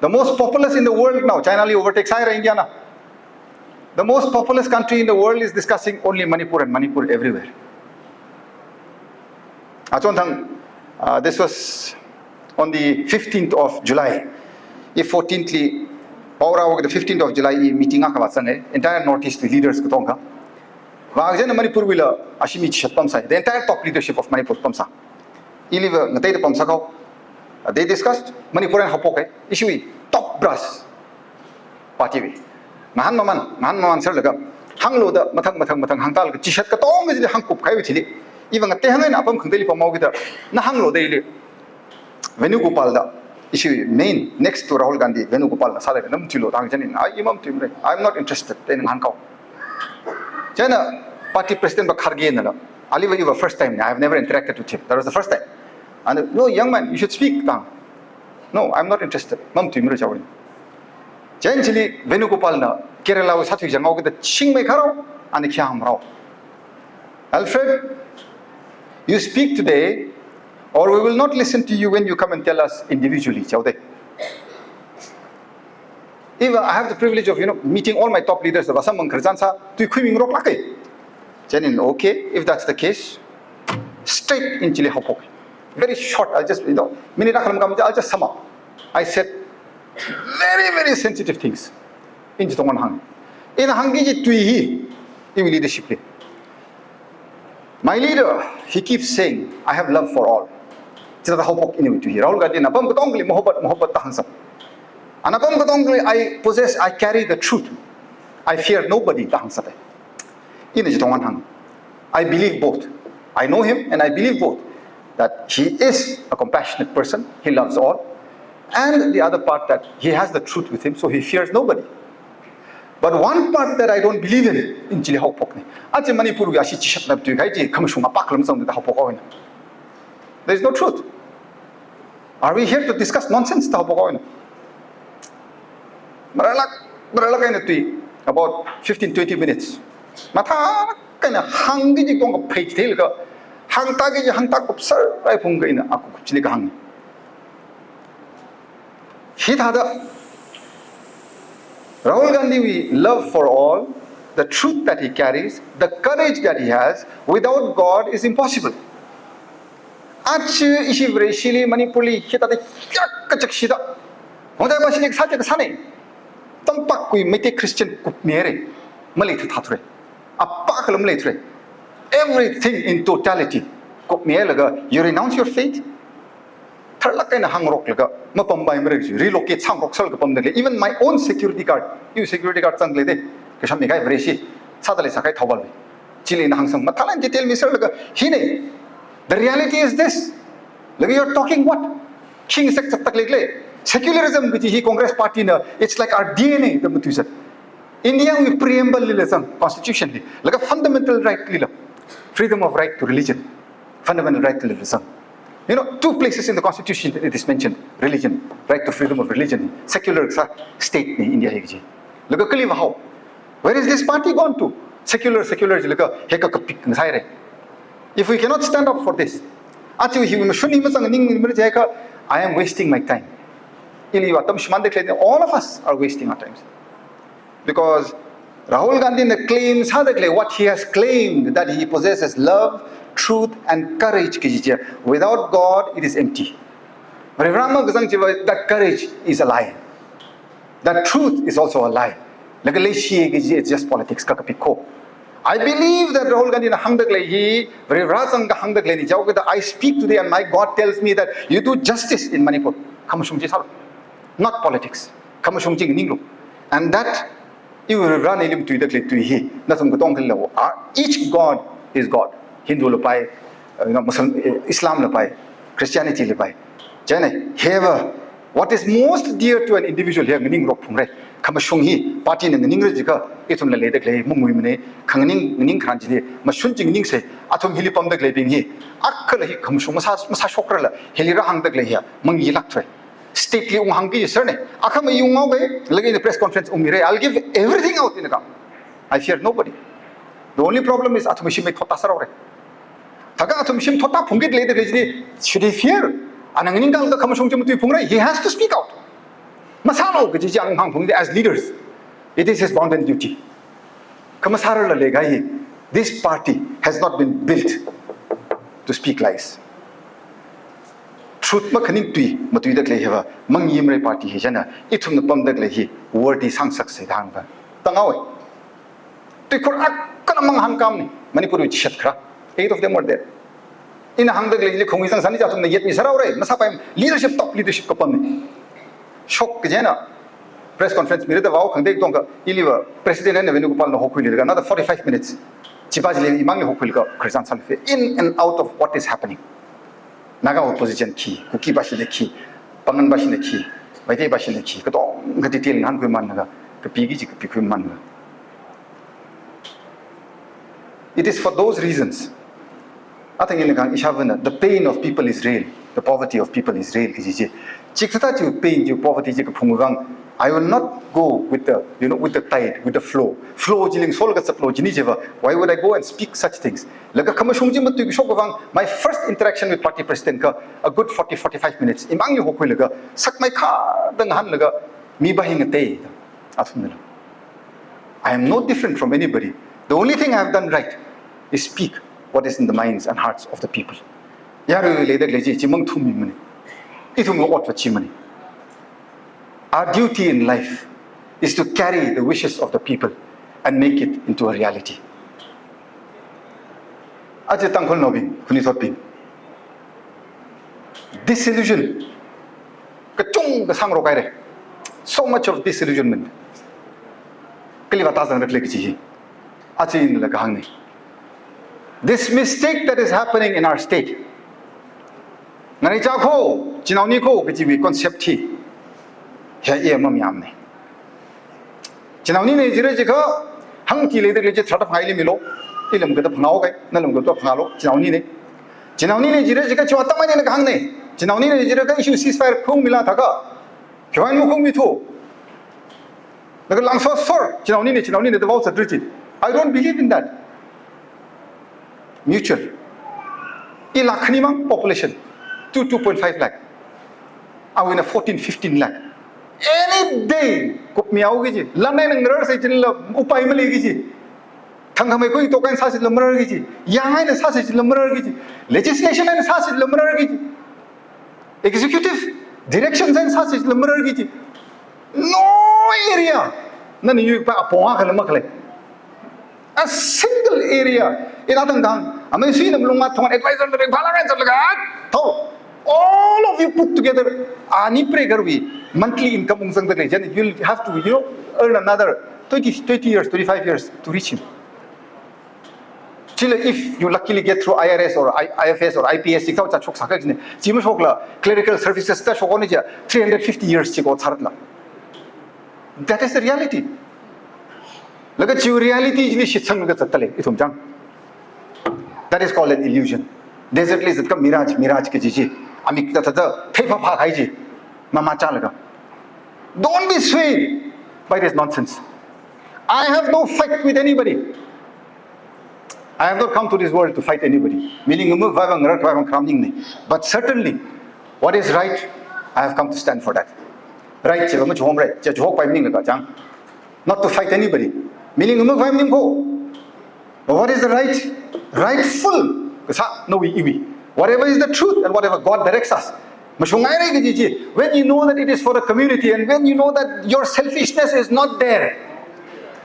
the most populous in the world now, China li overtake sāhaira India na. The most populous country in the world is discussing only Manipur and Manipur everywhere. Achonthang, uh, this was on the fifteenth of July. I fourteenth li, Paora the fifteenth of July, i meeting akha vāzanga, entire Northeast leaders katongkha. Vāzangda Manipur wuila ashee mi chishat pamsai. The entire top leadership of Manipur pamsā. Iliva ngateida pamsākhao. Uh, they discussed Manipur and haophok, eh, issue top brass party wui. Ngahān maman, ngahān maman serlaga, hānglu da mathang, mathang, mathang hāngtālaga, chishat katonga chili hāngkup kahaiwui thili, iva ngatei hāngngaina apam khangateili pamhaokida, na hānglu da ili Venugopal da, ishi main next to Rahul Gandhi, Venugopal na sālaga, na matuilu da hāngchānna, I, i mamatuimara, I'm not interested, da ina ngahānkhao. Chieina party president pa Kharge nala, aliva iva first time na, I've never interacted with him. That was the first time. And, "No, young man, you should speak," da hānga. "No, I'm not interested." Mamatuimara jihaowa. Chieina chili Venugopal na Kerala wui sāthui janghaokida shingmeikharao, ana khi hāngmarao. "Alfred, you speak today, or we will not listen to you when you come and tell us individually," jihaoda. If I have the privilege of, you know, meeting all my top leaders, vāsamphang khararchan sā, tui khuimingaroklāka. Chieina ina, "Okay, if that's the case," straight ina chili haophok. Very short, I'll just, you know, minute akha lam kam, I'll just sum up. I said very, very sensitive things. Ina chiwui tongna hānga. Ina hāngki kaji tui hi, iwui leadership li. My leader, he keeps saying, "I have love for all." Chithāda haophok ina iwui tui hi. Rahul Gandhi na apam katongali mohabbat, mohabbat da hāngsā. Ana apam katongali, "I possess, I carry the truth. I fear nobody," da hāngsā. Ina chitong hāng. I believe both. I know him and I believe both. That he is a compassionate person, he loves all. And the other part that he has the truth with him, so he fears nobody. But one part that I don't believe in, ina chili haophokna. Aja Manipur wui ashi chishap na tui kahai chi, khamashung apākha lam zangda haophok haowa ina. There is no truth. Are we here to discuss nonsense? Da haophok haowa ina. Marālāk, marālāk eina tui, about fifteen, twenty minutes. Mathā kaina hāngki kaji katonga phei chitheilaga, hāngtāki kaji hāngtā kupser rai phungka ina, aku kup chili kahāng. Hithāda, Rahul Gandhi wui love for all, the truth that he carries, the courage that he has, without God is impossible. Aja ishi Vareshili, Manipur li, hithāda yak kachak shida. Hongdai ba shili sāja kasāna. Tampak kui Meitei Christian kupmira. Maleithu thathura. Apākha lam maleithura. Everything in totality kupmilaga, you renounce your faith. Tharlāk eina hāngroklaga, mapampai mara chi, relocate sāngarok sālaga pamda lei. Even my own security guard, iwui security guard zangda lei da, kasham mi kahai Vareshi, sāda leisā kahai Thoubal wui. Chili ina hāngsang, mathālāk eina detail miserlaga, hina, the reality is this. Laga you're talking what? King sek chaktak lei lei. Secularism kaji hi Congress Party na, it's like our D N A da matuisā. India wui preamble lila zang, constitution li. Laga fundamental right lila. Freedom of right to religion. Fundamental right lila zang. You know, two places in the constitution it is mentioned. Religion, right to freedom of religion. Secular sā state na India hi kaji. Laga kali vahao. Where is this party gone to? Secular, secular jilaga heka kapik ngasai re. If we cannot stand up for this, aja hi mashun hi mazang ningmara jiakha, I am wasting my time. Ili vātam shimānda khalei, all of us are wasting our times. Because Rahul Gandhi na claim sāda khalei, what he has claimed, that he possesses love, truth and courage kaji chi. Without God, it is empty. Varivara makazang chiva, that courage is a lie. That truth is also a lie. Laga leishi kaji, it's just politics, kakapik ko. I believe that Rahul Gandhi na hāngda khalei hi, Varivara zang kahāngda khalei ni jaokida, I speak today and my God tells me that you do justice in Manipur. Khamashung chi sālu. Not politics. Khamashung chi nganinglu. And that, iwui Varivara na ili matuida khalei tui hi, nathum katongali lo. Ah, each God is God. Hindu la pai, uh, you know, Muslim, uh, Islam la pai, Christianity la pai. Chieina, however, what is most dear to an individual hi nganingrok phungra. Khamashung hi, party na nganingra jiakha, ithumla leida khalei, mungui mana, khanganing, nganing kharan chili, mashun chi nganingsei, athum hili pamda khaleibing hi, akhala hi khamashung masā, masāshokrala, hili rāhāngda khalei hi, mangilāk thura. State li unghāngki sir ne. Akhama i unghaoga, laga ina press conference ungmira. I'll give everything out ina kahāng. I fear nobody. The only problem is athum shim maithot sāra re. Thākha athum shim thot phungki leida khalei chili, should he fear? Ana nganingkānlaga khamashung chi matui phungra. He has to speak out. Masālu kaji chi unghāng phungda as leaders. It is his bounden duty. Kha masārarla leikahai hi, this party has not been built to speak lies. Truth makhaning tui matuida khalei hiva, mangyimrei party hi chieina, ithumna pamda khalei hi, worthy sāngasaksa da hāngva. Tangau e. Tuikhur akhala mang hāngkāmna, Manipur wui chishat kharā. Eight of them were there. Ina hāngda khalei li khongwi zangsani ja athumna yet mi sāra re, masāpai leadership, top leadership kapamna. Shok kajina press conference mira da vao khangatei katonga iliva President and Venugopal na hokhuilaga another forty-five minutes. Chipa chili imangli hokhuilaga khararchan sālufa. In and out of what is happening. Naga opposition khi, Kuki bashina khi, Pangal bashina khi, Meitei bashina khi, katonga detail ngahānkhuimanlaga, kapiki chi kapikhuimanlaga. It is for those reasons. Athang ina kahāng ishāvana, the pain of people is real, the poverty of people is real, kaji chi. Chikathā chi pain chi poverty chi kaphungwui vang, I will not go with the, you know, with the tide, with the flow. Flow chili ngasolaga zatlu kajina chiva, why would I go and speak such things? Laga khamashung chi matui kashok vang, my first interaction with party president kha, a good forty, forty-five minutes. Imangli hokhuilaga, sakmeikha da ngahānlaga, mi ba hi ngatei da. Athumnala. I am no different from anybody. The only thing I have done right is speak what is in the minds and hearts of the people. Yarui leida khalei chi, chimang thummi mana. Ithumwui otva chi mana. Our duty in life is to carry the wishes of the people. and make it into a reality. Aja Tangkhulnaobing, khanuithotbing, disillusion kachungkha sāngarok haira. So much of disillusionment. Kali vātazangra khala kaji hi aja ina laga hāngnei. This mistake that is happening in our state, ngaraichā kho, chinaoni kho kajiwui concept hi, hi iya mamayāmnei. Chinaonina jira jiakha, hangti leida khalei chi tharāda phangā ili milu. Ili lamkada phangāhaokai, nala lamkada phangālu, chinaonina. Chinaonina jira jiakha chiwui atam eina kahāngnei. Chinaonina jira jiakha issue ceasefire phungmila thākha, khiwui eina maphungmithu. Laga langsosor, chinaonina, chinaonina da vao sātru chi. I don't believe in that. Mutual. I lakh khanimang population. Two, two point five lakh. Awuina fourteen, fifteen lakh. Any day, kupmihaoki kaji. Lam eina ngararsai chila upai maleiki kaji. Thangkhamei khuitokhaina sāsi chila mararki kaji. Yang eina sāsi chila mararki kaji. Legislation eina sāsi chila mararki kaji. Executive direction eina sāsi chila mararki kaji. No area nana yuipa apong akhala makhalei. A single area. Ina tangkang, amei suina malung mathong advisor da bek phalak eina zatlaga, thou, all of you put together, ani preigahwui monthly income ungzangda khalei chieina, you'll have to, you know, earn another twenty, twenty years, twenty-five years to reach him. Chila, if you luckily get through I R S or I-, I F S or I P S, chikathā chāshok sākha jine. Chi mashokla clerical services da shokhaoni jiakha three hundred fifty years chi ko tharla. That is the reality. Laga chi reality chili shitsanglaga zatdalei, ithum chang. That is called an illusion. Desert li zatkha mirage, mirage kaji chi. Amik da thāda, theiphāphā kahai chi. Mamachālaga. Don't be swayed by this nonsense. I have no fight with anybody. I have not come to this world to fight anybody. Mili ngamuk vai vang, ngarar vai vang kharam ningnei. But certainly, what is right, I have come to stand for that. Right, chiva machihomra, chi chihokpai maningla kachang. Not to fight anybody. Mili ngamuk vai maning kho. But what is the right? Rightful. Kasā nawui iwui. Whatever is the truth and whatever God directs us. Mashungngaira kaji chi. When you know that it is for the community and when you know that your selfishness is not there.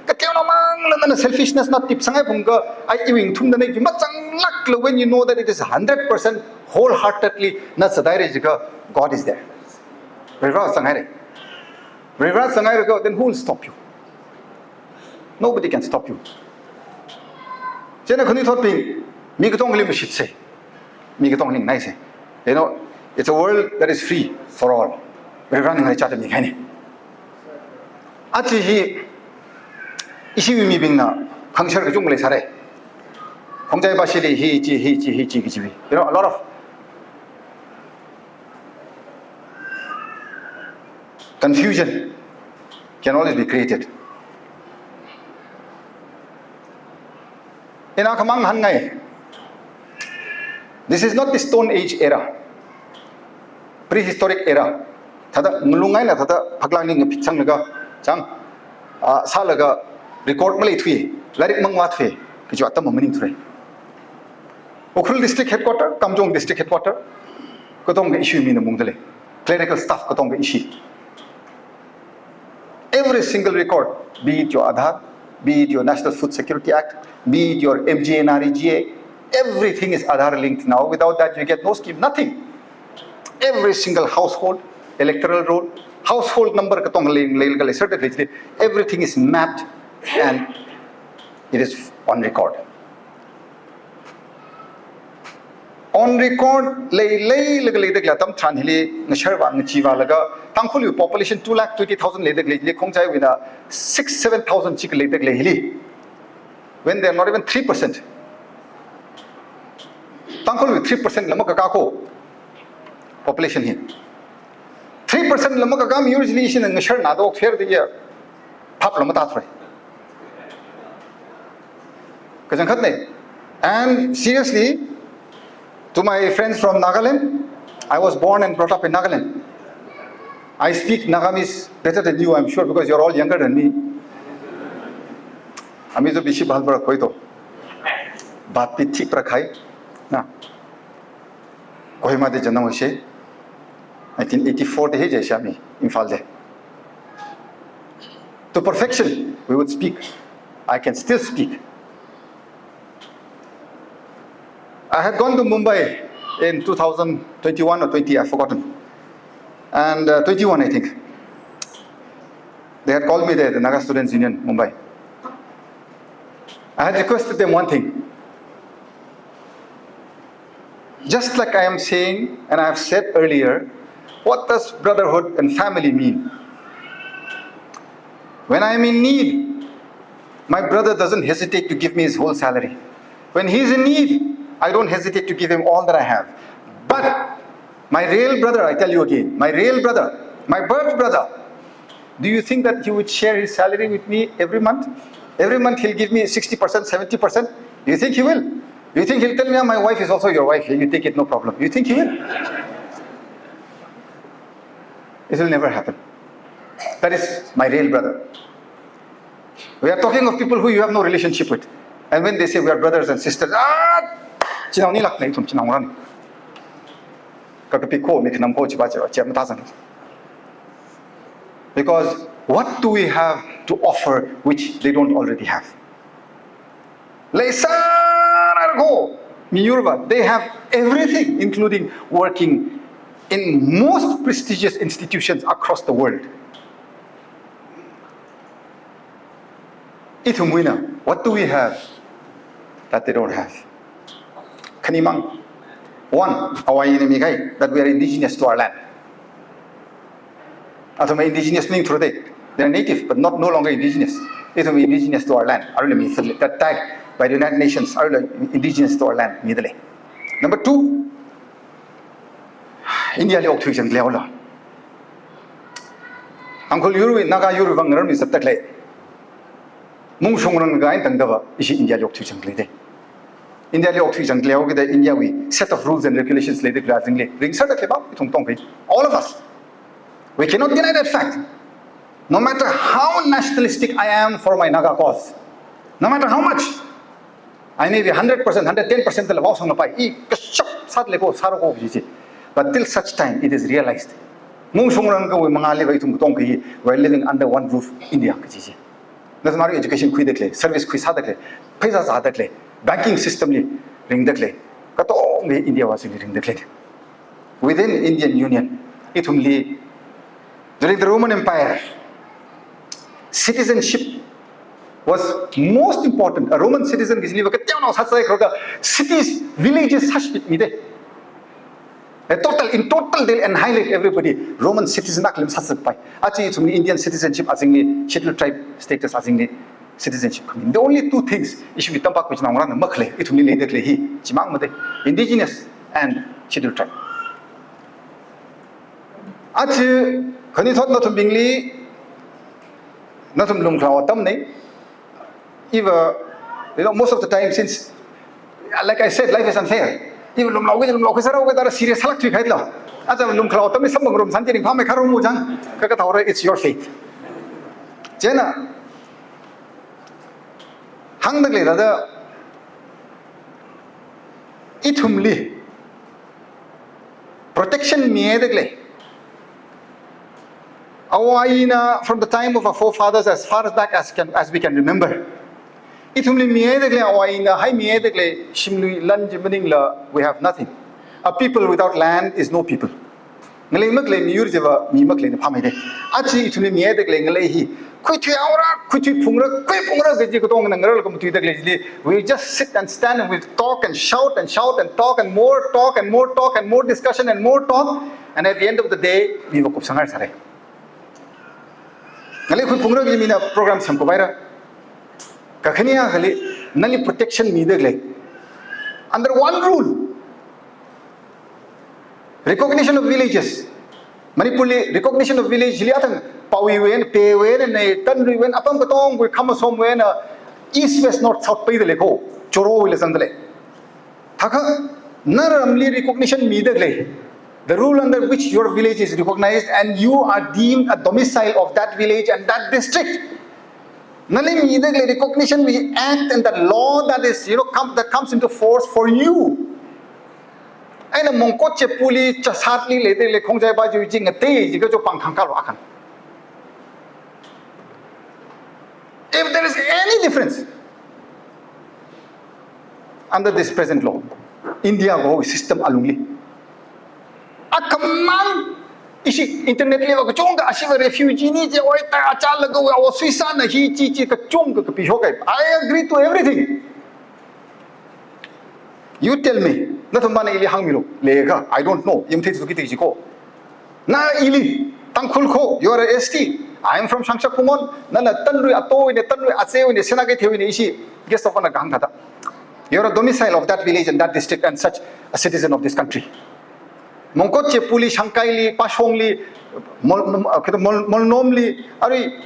Kateonaomangla nana selfishness na tipsanghai phungkha, ai iwui ngathumda nei chi mazanglākla, when you know that it is hundred percent wholeheartedly na sādaira jiakha, God is there. Varivara zanghaira. Varivara zanghairakha, then who will stop you? Nobody can stop you. Chieina khanuithotbing, mi katongli mashitsei. Mi katongli nganaisei. You know, it's a world that is free for all. Varivarana ngaraichāda mikahainei. Aja hi, ishiwui mibingna khangashar kachungkha leisāra. Khongjai bashili hi chi, hi chi, hi chi kajiwui. You know, a lot of confusion can always be created. Ina khamang hāngngai. This is not the Stone Age era. Prehistoric era. Thāda ngalung eina thāda phaklangli ngaphitsanglaga, chang, ah, sālaga record maleithui, lairik mangvāthui, kajiwui atam maningthurai. Ukhrul District Headquarter, Kamjong District Headquarter, katongkha ishi mina mungdalei. Clerical staff katongkha ishi. Every single record, be it your Aadhaar, be it your National Food Security Act, be it your M G N R E G A, everything is Aadhaar linked now. Without that, you get no scheme, nothing. Every single household, electoral roll, household number katong lei, lei, lei, lei, certificate, everything is mapped and it is on record. On record lei, lei, laga leida khalei atam tharan hili ngasharvā ngachivālaga, Tangkhulwui population two lakh twenty thousand leida khalei hili, Khongjaiwuina six, seven thousand chikha leida khalei hili, when they are not even three percent. Tangkhulwui three percent la makakā kho, population hi. Three percent la makakā miyur chili ishina ngasharnada okthuida ya, phapla matāthurai. Kachangkhatnei. And seriously, to my friends from Nagaland, I was born and brought up in Nagaland. I speak Nagamese better than you, I'm sure, because you're all younger than me. Ami zo bishi bahal bara koi to. Bat pi thik pra khai. Na. Kohima de janam hoishe. Nineteen eighty-four de he jai shami, Imphal de. To perfection, we would speak. I can still speak. I had gone to Mumbai in two thousand twenty-one or twenty, I've forgotten. And uh, twenty-one, I think. They had called me there, the Naga Students Union, Mumbai. I had requested them one thing. Just like I am saying, and I have said earlier, what does brotherhood and family mean? When I am in need, my brother doesn't hesitate to give me his whole salary. When he is in need, I don't hesitate to give him all that I have. But my real brother, I tell you again, my real brother, my birth brother, do you think that he would share his salary with me every month? Every month he'll give me sixty percent, seventy percent. Do you think he will? Do you think he'll tell me, "Ah, my wife is also your wife, you take it, no problem"? You think he will? It will never happen. That is my real brother. We are talking of people who you have no relationship with. And when they say we are brothers and sisters, ah, chinaongalākna, ithum chinaongarāna. Kakapi kho, mikhanam kho, chiva chiva, chiva mathāsang. Because what do we have to offer which they don't already have? Leisāra kho, miyurva, they have everything, including working in most prestigious institutions across the world. Ithumwuina, what do we have that they don't have? Khanimang. One, awui eina mikahai, that we are indigenous to our land. Athum indigenous meaning through they, they are native, but not no longer indigenous. Ithum indigenous to our land. Arui mi that tag by the United Nations, arui indigenous to our land, midalei. Number two, India li okthui zangkhalei haola. Tangkhul yurwui, Naga yurwui vang ngarānmi zatdalei. Mungshungrang kahaina tangdava, ishi India li okthui zangkhalei de. India li okthui zangkhalei haokida India wui set of rules and regulations leidalei azingli. Ringsārdalei ba, ithum tongkahai. All of us. We cannot deny that fact. No matter how nationalistic I am for my Naga cause, no matter how much, I may be hundred percent, hundred ten percent la vaosanglapai, i kashap sālei kho, sāra kho kaji chi. But till such time it is realized, mungshungrang kawui mangāli va ithum katongkha hi, we are living under one roof, India kaji chi. Nathum arui education khuidalei, service khuisādalei, pheisā zādalei, banking system li ringdalei, katongli India vāsili ringdalei. Within Indian Union, ithumli, during the Roman Empire, citizenship was most important. A Roman citizen kajili va kateonao sāsai kharda cities, villages sāshapmide. A total, in total, they'll annihilate everybody. Roman citizen aklim sāsakpai. Aja ithumli Indian citizenship azingli, Scheduled Tribe status azingli citizenship khami. The only two things, ishi mi tampak kuchinaongarāna makhalei, ithumli leidalei hi, chimang made, indigenous and Scheduled Tribe. Aja, khanuithot nathumbingli, nathum lumkhalao atamna, iva, you know, most of the time since, like I said, life is unfair. Iva lumlao khui, lumlao khui sāra khui tara serious sālāk thuikahai lo. Aja lumkhalao atamli samphang ngarumsān chi ringphāmei kharummu chang, kha kathaora, it's your faith. Chieina, hāngdalei thāda, ithumli protection mihaidalei. Awui eina, from the time of our forefathers, as far as back as can, as we can remember, ithumli mihaidalei, awui eina haimihaidalei, shimlui lan chi maningla, we have nothing. A people without land is no people. Ngalei makhalei, miyur chiva mi makhaleina phāmeide. Aja ithumli mihaidalei ngalei hi, khuithui haora, khuithui phungra, khui phungra kaji katongna ngarālaga matuidalei chili, we just sit and stand and we talk and shout and shout and talk and more talk and more talk and more discussion and more talk. And at the end of the day, mi va kupsang haisāra. Ngalei khui phungra kaji mina program semkhuipaira. Kakhane akhali, nali protection midalei. Under one rule, recognition of villages. Manipurli recognition of village li athang Paowui eina, Peiwui eina, Tanluiwui eina, apam katongwui, Khamasom wui eina, east, west, north, south peidalei kho, Chorowuila zangdalei. Thākha, naramli recognition midalei. The rule under which your village is recognized and you are deemed a domicile of that village and that district. Nali midalei recognition, we act and the law that is, you know, come, that comes into force for you. Eina Mongkot Chepuli, Chasatli leidalei Khongjai Baji chi ngatei chi kajo pāng khangkalo akhan. If there is any difference under this present law, India kaho system alungli, akhamang ishi internet li va kachungkha ashiva refugee ni je oi ta achālaga wa suicide na hi chi chi kachungkha kapishokhai. I agree to everything. You tell me, nathum bana ili hāngmilu, leikha, I don't know, yamthei tuki tei jiko. Na ili, Tangkhul kho, you are a S T, I am from Shangshak Khumon, nana Tanrui atoine, Tanrui atsewine, Sena Keitheiwine ishi, guest of honor kahāng thāda. You are a domicile of that village and that district and such a citizen of this country. Mongkot Chepuli, Shangkaili, Pashongli, Mol, Mol, Mol, Molnomli, arui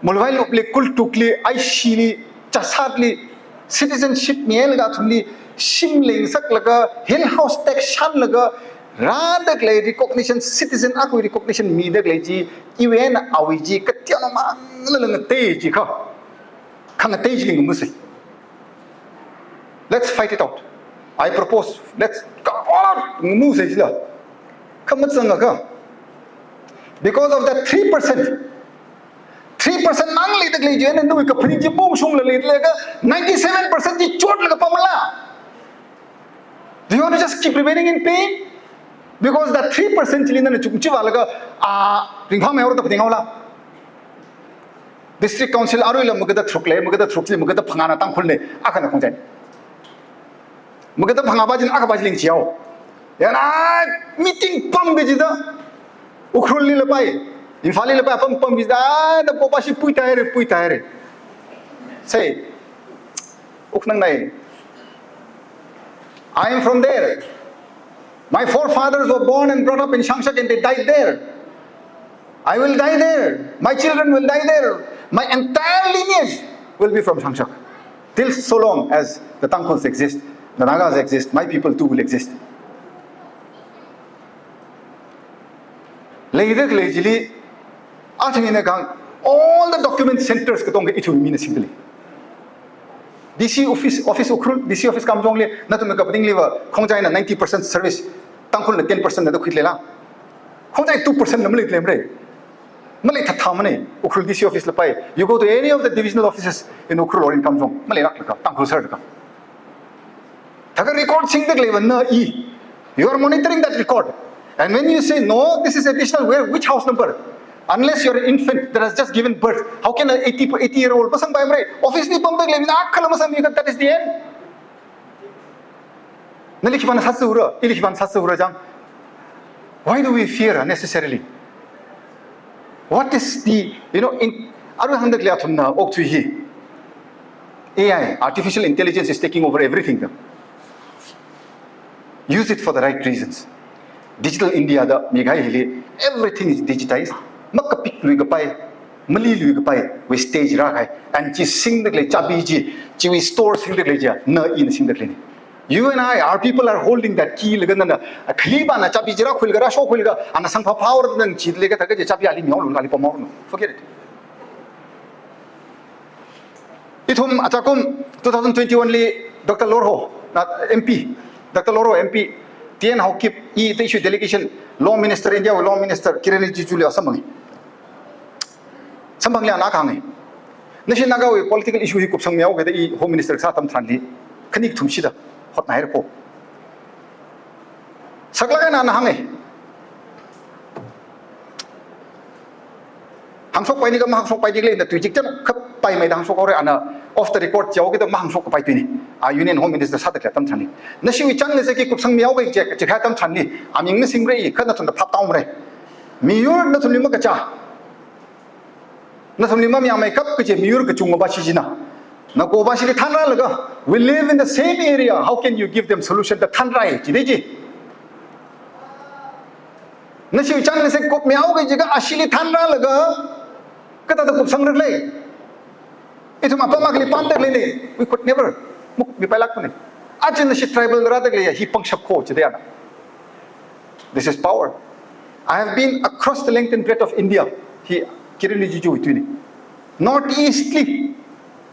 Mulvailupli, Kultukli, Aishili, Chasatli, citizenship mielaga athumli, shim lengsaklaga, hill house tax shānlaga, rādaklei recognition, citizen akhawui recognition midaklei chi, iwui eina awui chi, kateonao manglala ngatei chi kha. Khangatei chi ngamuse. Let's fight it out. I propose, let's go all out, ngamuse chila. Kha mazangakha. Because of that three percent, three percent mang leidaklei chi, and then we kaphaning chi pung shungla leilaga, ninety-seven percent chi chotlaga pamla. Do you want to just keep remaining in pain? Because that three percent chili nana chukchi vālaga, ah, ringphāmei aur ta phaning haola. District Council aruila magada tharuk lei, magada tharuk chili, magada phangāna Tangkhulne, akhana Khongjai. Magada phangā ba china akha ba chi lingchihao. Yana meeting pamki jida, Ukhrulli lapai, Imphalli lapai, pam pamki jida, da ko ba shi pui taire, pui taire. Say, Uknang nai. I am from there. My forefathers were born and brought up in Shangshak and they died there. I will die there. My children will die there. My entire lineage will be from Shangshak. Till so long as the Tangkhuls exist, the Nagas exist, my people too will exist. Leidaklei chili, athumna kahāng, all the document centers katonga ithum mina singdalei. D C office, office Ukhrul, D C office Kamjongli, nathum kaphaningliva, Khongjaina ninety percent service, Tangkhulna ten percent na da khuileila. Khongjai two percent na maleilei mare. Maleithatha mane, Ukhrul D C office lapai. You go to any of the divisional offices in Ukhrul or in Kamjong, maleilāklaka, Tangkhul sir ka. Thākha record singdaklei va na i. You are monitoring that record. And when you say, "No, this is additional, where, which house number?" Unless you are an infant that has just given birth, how can an eighty, eighty year old masangpai mare? Office li pamdaklei mina akhala masangmi kha, that is the end. Nali khipāna sāsura, ili khipāna sāsura jang. Why do we fear unnecessarily? What is the, you know, in, aru hāngdaklei athumna okthui hi. A I, artificial intelligence is taking over everything. Use it for the right reasons. Digital India da mikahai hili, everything is digitized. Makapik lui kapai, mali lui kapai, wui stage rākahai. And chi singdaklei chabi chi, chiwui store singdaklei chi, na ina singdaklei ni. You and I, our people are holding that key laga nana, khali bana chabi chi rākhuilaga, rāshokhuilaga, ana sangphā phāhaora da nang chi leiakha thākha chi chabi ali mihaolu, ali pamhaoranu. Forget it. Ithum achakum two thousand twenty-one li Doctor Lorho, na M P, Doctor Lorho M P, T N Haokip, i te issue delegation, Law Minister, India Law Minister Kiren Rijiju li samphang. Samphangli ana kahāng. Nashi Nagawui political issue hi kupsangmihaoki da i Home Minister sā atam tharanli, khani kathum shida hotnāhaira ko. Saklāk eina ana hānga. Hāngshokpaini kha mahāngshokpaini khalei na tui chikchan kapai maida hāngshokhaora, ana off the record jihaoki da mahāngshokkapai tuini. A Union Home Minister sādaklei atam tharanli. Nashiwui chānjam chi kupsangmihaoki je, chikha atam tharanli. Aming na singmara i, kha nathumna phap tāungmara. Miyur nathumli makachā. Nathumli mamayāmeikap kaje miyur kachungkha ba shi jina. Na ko ba shili thanrālaga, we live in the same area, how can you give them solution da thanrāi, jidei ji. Nashiwui chānjam chi kupmihaoki jiakha ashili thanrālaga, kathāda kupsangra lei. Ithum apam akhali pamdaklei ni, we could never mukmipailākmane. Aja nashi tribal rādaklei hi pangshap ko jidei ana. This is power. I have been across the length and breadth of India. Hi Kiren Rijiju wui tuini. Northeast li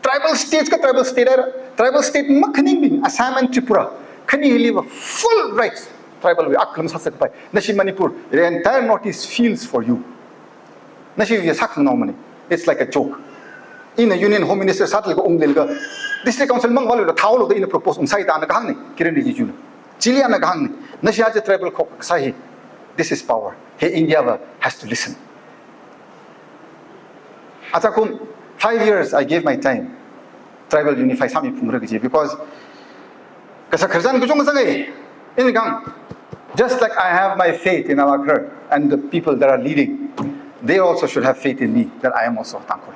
tribal states kha tribal state haira, tribal state makhaningbing Assam and Tripura, khani hiliva full rights tribal wui aklam sāsakpai. Nashi Manipur, the entire Northeast feels for you. Nashi ya sākhangaomane. It's like a joke. Ina Union Home Minister sāda laga ungli laga District Council mang vālu da thao lo da ina propose ungsai da ana kahāngna, Kiren Rijiju na. Chili ana kahāngna, nashi aja tribal khokha kasā hi. This is power. He India va has to listen. Achakum five years I gave my time. Tribal unify sāmi phungra kaji because kasa kharjan kachung kasāngai. Ina kahāng, just like I have my faith in Avākhar and the people that are leading, they also should have faith in me that I am also Tangkhul.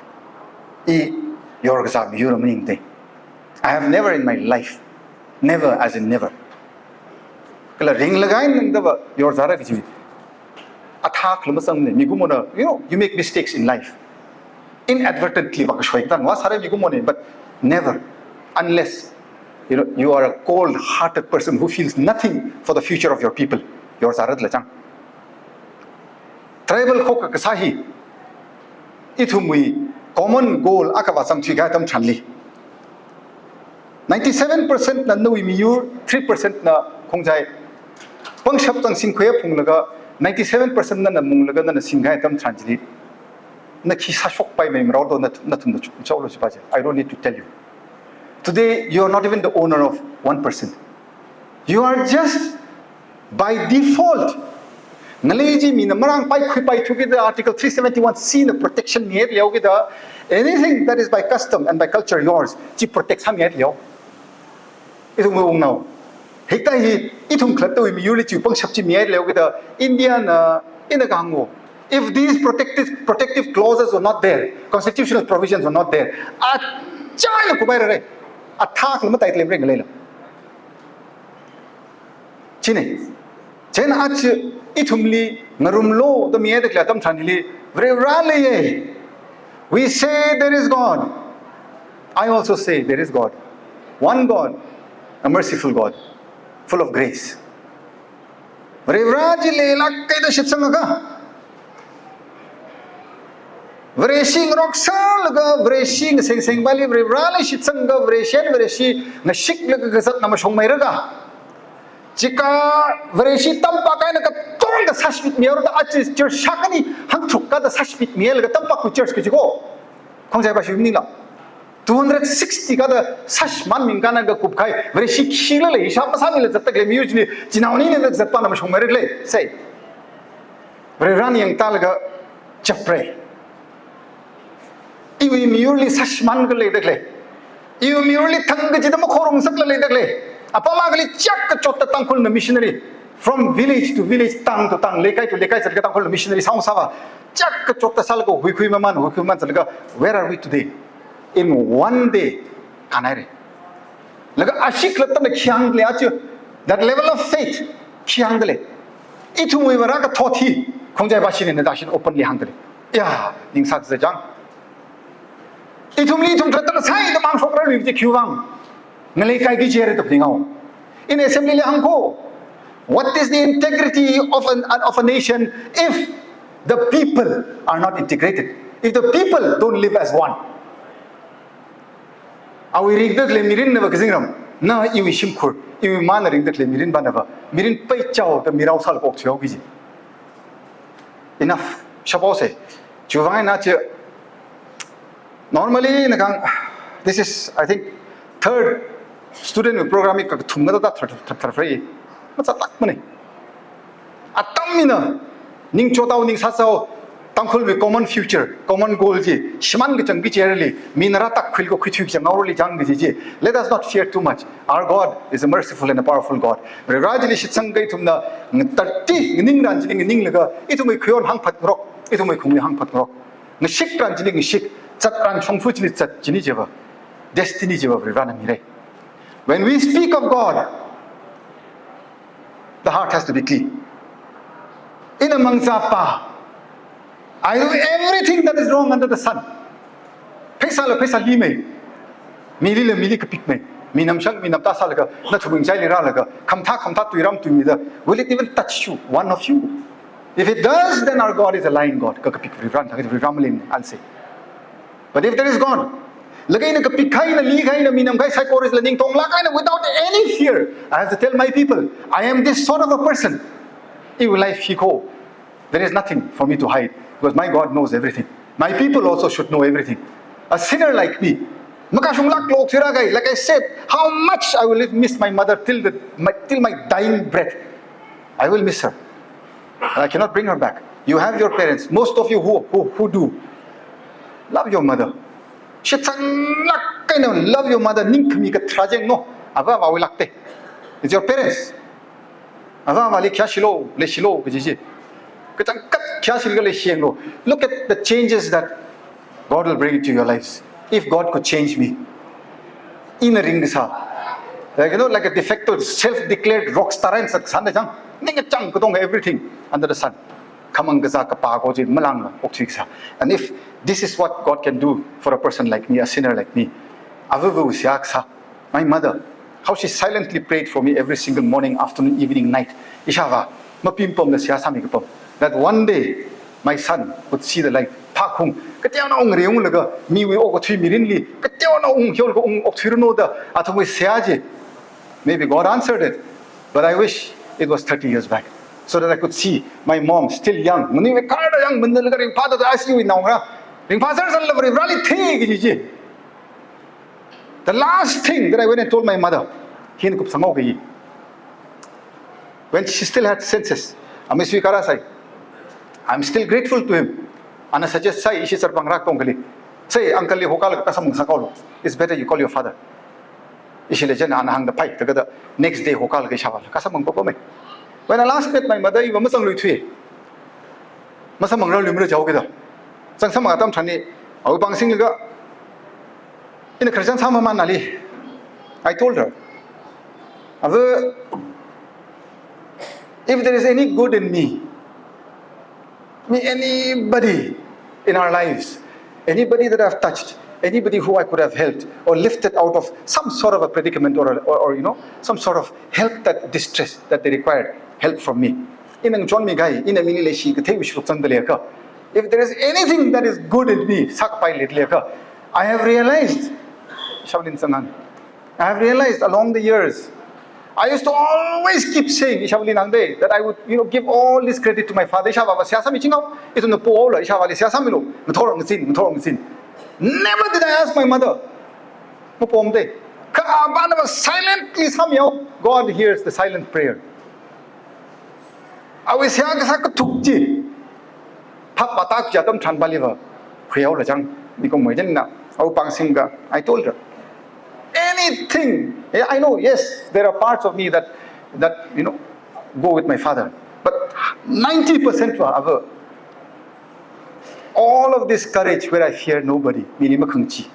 I yor kasā miyur maningde. I have never in my life, never as in never. Kala ringlaga eina ningda va yor zara kaji. Athak lama sangni, mikumona, you know, you make mistakes in life. Inadvertently va kashoi katan va sāra mikumona, but never, unless, you know, you are a cold-hearted person who feels nothing for the future of your people. Yor zara la chang. Tribal khokha kasā hi, ithumwui common goal akha va samthui kahai atam tharanli. Ninety-seven percent na nawui miyur, three percent na Khongjai. Pangshap chang singkhui phunglaga, ninety-seven percent na na munglaga na na singkhui atam tharan chili. Na khi sāshok pai mai mrao do na, nathum na chuk chao lo si pa je. I don't need to tell you. Today, you are not even the owner of one percent. You are just by default. Ngalei chi mina marāngpai khuipai thukida Article three seventy-one C na protection mihaida leokida, anything that is by custom and by culture yours, chi protect sāmihaida leo. Ithum ungnao. Hikathā hi, ithum khalattawui miyurli chi pangshap chi mihaida leokida, India na, ina kahāng wo. If these protective, protective clauses were not there, constitutional provisions were not there, achāna kubai rare. Athak lama tai lemre ngalei la. Chine. Chieina aja ithumli ngarumlo da mihaida khalei atam tharanli, Varivara leiye. We say there is God. I also say there is God. One God, a merciful God, full of grace. Varivara chi leilāk kaida shitsangakha. Vareshi ngarok sālaga, Vareshi ngaseng seng pali, Varivarali shitsanga, Vareshi, Vareshi ngashiklaga kazatna mashungmeilaga. Chika Vareshi tampak eina katonga sāshapit mihaoda aja church shākhani hangthruk kada sāshapit milaga tampak ku church kaji ko. Khongjai ba shi nila. Two hundred sixty kada sāshapit mi khanang kakupkahai, Vareshi khila lei, hisap masāmila zatta khalei miyur chili, chinaoni na zatpana mashungmeira lei, sai. Varivarana yangtālaga chapra. Iwui miyurli sāshapit khalei da khalei. Iwui miyurli thang kachida makhorumsak khalei da khalei. Apam akhali chak kachotta Tangkhulna missionary. From village to village, town to town, leikai to leikai zatlaga Tangkhulna missionary sāung sāva. Chak kachotta sālaga huikhui maman, huikhui maman zatlaga, where are we today? In one day, kānhaira. Laga ashik lattana khi hāngda lei aja, that level of faith, khi hāngda lei. Ithumwui Vare kathot hi, Khongjai bashina da shina openly hāngda lei. Ya, ningsak zajang. Ithumli ithum khalattana saida mangshokrarli chi khiwuivang. Ngalei kaiki jere tap dingao. In assembly li hāng ko, what is the integrity of an, of a nation if the people are not integrated? If the people don't live as one? Awui ringda khalei mirinna va kazingram, na iwui shimkhur, iwui mana ringda khalei mirin bana va, mirin peichao da mirao sālaga okthuihao kaji. Enough. Shapose. Chiwuivang eina chi, normally, na kahāng, this is, I think, third student program hi kakathum ngada thar, thar, thar, thar, thar. Mazatlākmana. Atam mina, ningchotao, ningsāsao, Tangkhulwui common future, common goal chi, shimān kachang kacherli, mi nara tak khuil ko khuithui kachang ngaorli chang kaji chi. Let us not fear too much. Our God is a merciful and a powerful God. Vareli shitsangakha ithumna, ngatati, nganingran chili nganinglaga, ithumwui khayon hāngphat ngarok, ithumwui khungli hāngphat ngarok. Ngashikran chili ngashik, zatran shongfa chili zat, chili chiva. Destiny chiva Varena mira. When we speak of God, the heart has to be clean. Ina mangzapa, I do everything that is wrong under the sun. Pheisāla pheisāli mei. Milila mili kapik mei. Mi namshang, mi namta sālaga, nathumwui ngachaili rālaga, khamathā khamathā tuiram tuimida, will it even touch you, one of you? If it does, then our God is a lying God. Kakapik Varena, kakapik Varena malin ansi. But if there is God, laga ina kapik kahai, ina li kahai, ina mi nam kahai, psychorist la ningtonglāk kahai, ina without any fear, I have to tell my people, I am this sort of a person. Iwui life hi ko, there is nothing for me to hide because my God knows everything. My people also should know everything. A sinner like me. Makashunglaklo okthuira kahai. Like I said, how much I will miss my mother till the, my, till my dying breath. I will miss her. And I cannot bring her back. You have your parents. Most of you who, who, who do, love your mother. Shitsanglāk eina love your mother. Ningkhami kathara jengno. Ava avāwui lākte. It's your parents. Ava avāli khayāshilo, leishilo kaji chi. Kachangkhat khayāshilaga leishiyanglo. Look at the changes that God will bring into your lives. If God could change me. Ina ringkasā. Like, you know, like a de facto, self-declared rock star eina sākasāna chang. Ningkachāng katonga, everything under the sun. Khamang kazā, kapā kaji malāngla okthui kasā. And if this is what God can do for a person like me, a sinner like me, avāva seihā kasā, my mother, how she silently prayed for me every single morning, afternoon, evening, night. Ishāvā mapimpamla seihā sāmi kapam. That one day, my son would see the light. Phākhaung, kateonao ngareunglaga, miwui okathui mirinli, kateonao ungkhiolaga ung okthuiranu da, athumwui seihā chi. Maybe God answered it, but I wish it was thirty years back, so that I could see my mom still young. Nganuiwui kharda yangmānlaga ringphāda, I C U wui naongarā. Ringphāzar zanla Varivarāli thei kaji chi. The last thing that I went and told my mother, hina kupsangao kaji. When she still had senses, amei suikāra sai. I'm still grateful to him. Ana suggest sai, ishi sarpang rak tong kali. Sai, uncle li hokālaga kasamphang sākaolo. It's better you call your father. Ishila chieina ana hāngda phai, thākada next day hokālaga ishāvāla kasamphang papamei. When I last met my mother, iva mazangluithui. Masamphangrarluimara jihaoki da. Zangsam atam tharan, awui pāng singlaga, ina Christian sāmamān ali. I told her, Ava, if there is any good in me, me, anybody in our lives, anybody that I've touched, anybody who I could have helped or lifted out of some sort of a predicament or, a, or, or, you know, some sort of help that distress that they required, help from me. Ina ngachonmi kahai, ina mili leishi katheiwui sharuk zangda leiakha, if there is anything that is good in me, sākapai leida leiakha, I have realized, Shaolin Sangan, I have realized along the years, I used to always keep saying, ishāvāli hāngde, that I would, you know, give all this credit to my father. Ishāvāva seihā sāmi chingao, ithumna pola, ishāvāli seihā sāmilo, ngathor ngazin, ngathor ngazin. Never did I ask my mother. Mapomde. Kha avāna va silently sāmihao. God hears the silent prayer. Awui seihā kasā kathuk chi. Phap vātā kaja atam tharan paliva, khuihaola chang, mikumo chieina, awui pāng singlaga, I told her, anything, yeah, I know, yes, there are parts of me that, that, you know, go with my father. But ninety percent va, ava, all of this courage where I fear nobody, mili makhangachee.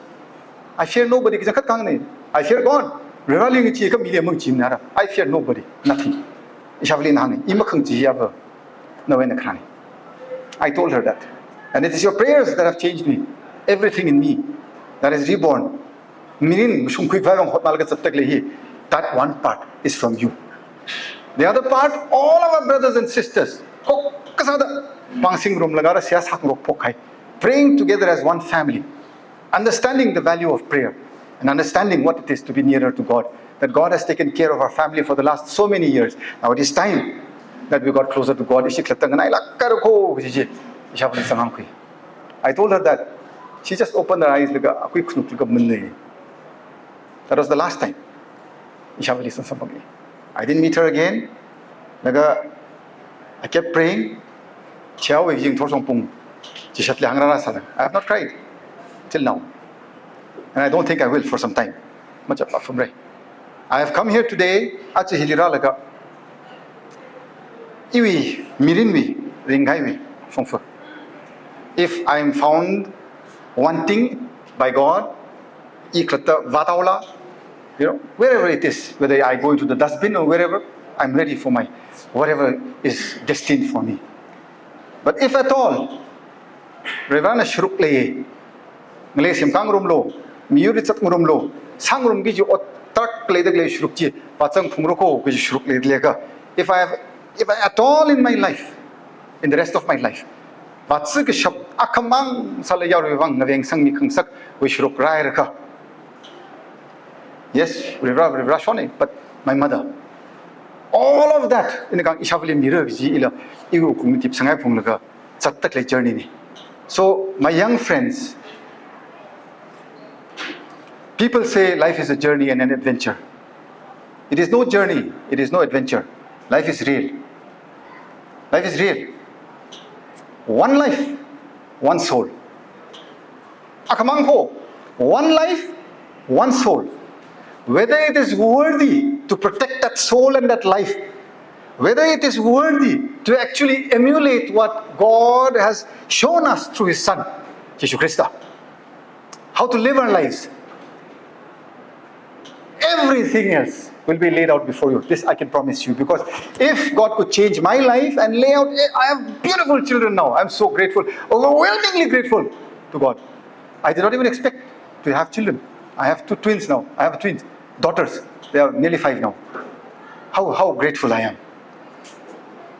I fear nobody, kaja khat kahāngna. I fear God. Varivarāli ngachee kha mili mangachee nara. I fear nobody, nothing. Ishāvāli hāngna, i makhangachee ava, nawui eina kharāna. I told her that. And it is your prayers that have changed me. Everything in me that is reborn. Mirin mashungkhui khavai vang hotnalaga zatda khalei hi, that one part is from you. The other part, all our brothers and sisters, kok kasāda pāng singrumlaga rāseihā sāngarok phok kahai, praying together as one family, understanding the value of prayer and understanding what it is to be nearer to God, that God has taken care of our family for the last so many years. Now it is time that we got closer to God. Ishi khalatta nganailāk haira ko, kaji chi, ishāvāli zanghāngkhui. I told her that. She just opened her eyes, laga akui khanuk laga mannei. That was the last time. Ishāvāli samsamphanga. I didn't meet her again. Laga I kept praying. Chiao wi jing thor song pung. Chishatli hāngrāra sāla. I have not cried till now. And I don't think I will for some time. Machap afumre. I have come here today, aja hili rālaga, iwui mirinwui ringkahaiwui shongfa. If I am found wanting by God, i khalatta vāthaola, you know, wherever it is, whether I go into the dustbin or wherever, I'm ready for my, whatever is destined for me. But if at all, Varivarāna sharuk lei, ngalei semkhangarumlo, miyurli zatngarumlo, sāngarumki kaji ot tarākha leida khalei sharuk chi, vāzangphungra ko kaji sharuk leida leiakha, if I have, if I at all in my life, in the rest of my life, vāzā kashap akhamang sāla yaruiwui vang ngaveng sangmi khangasakwui sharuk rāhairakha, yes, Varivarā, Varivarā shonna, but my mother. All of that, ina kahāng ishāvāli mira kaji ila, iwui wuklungli tipsangaiphunglaga zatda khalei journey na. So, my young friends, People say life is a journey and an adventure. It is no journey, it is no adventure. Life is real. Life is real. One life, one soul. Akhamang ho, one life, one soul. Whether it is worthy to protect that soul and that life, whether it is worthy to actually emulate what God has shown us through His Son, Jesus Christ. How to live our lives. Everything else will be laid out before you. This I can promise you, because if God could change my life and lay out, I have beautiful children now. I'm so grateful, overwhelmingly grateful to God. I did not even expect to have children. I have two twins now. I have twins, daughters. They are nearly five now. How, how grateful I am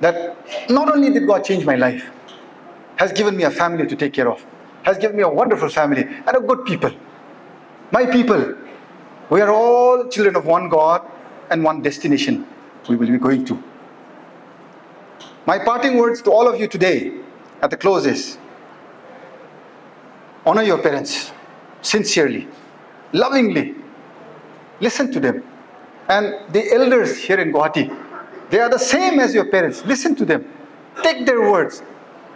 that not only did God change my life, has given me a family to take care of, has given me a wonderful family and a good people. My people, we are all children of one God and one destination we will be going to. My parting words to all of you today at the close is, honor your parents sincerely, lovingly. Listen to them. And the elders here in Guwahati, they are the same as your parents. Listen to them. Take their words.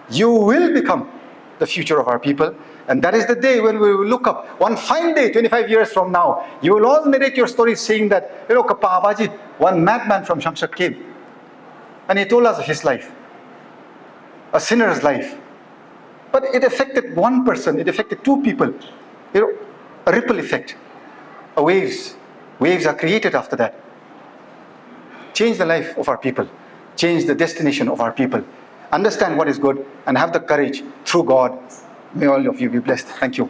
You will become the future of our people. And that is the day when we will look up. One fine day, twenty-five years from now, you will all narrate your stories saying that, you know, Kapā Abaji, one madman from Shangshak came. And he told us his life, a sinner's life. But it affected one person, it affected two people. You know, a ripple effect, a waves. Waves are created after that. Change the life of our people, change the destination of our people. Understand what is good and have the courage through God. May all of you be blessed. Thank you.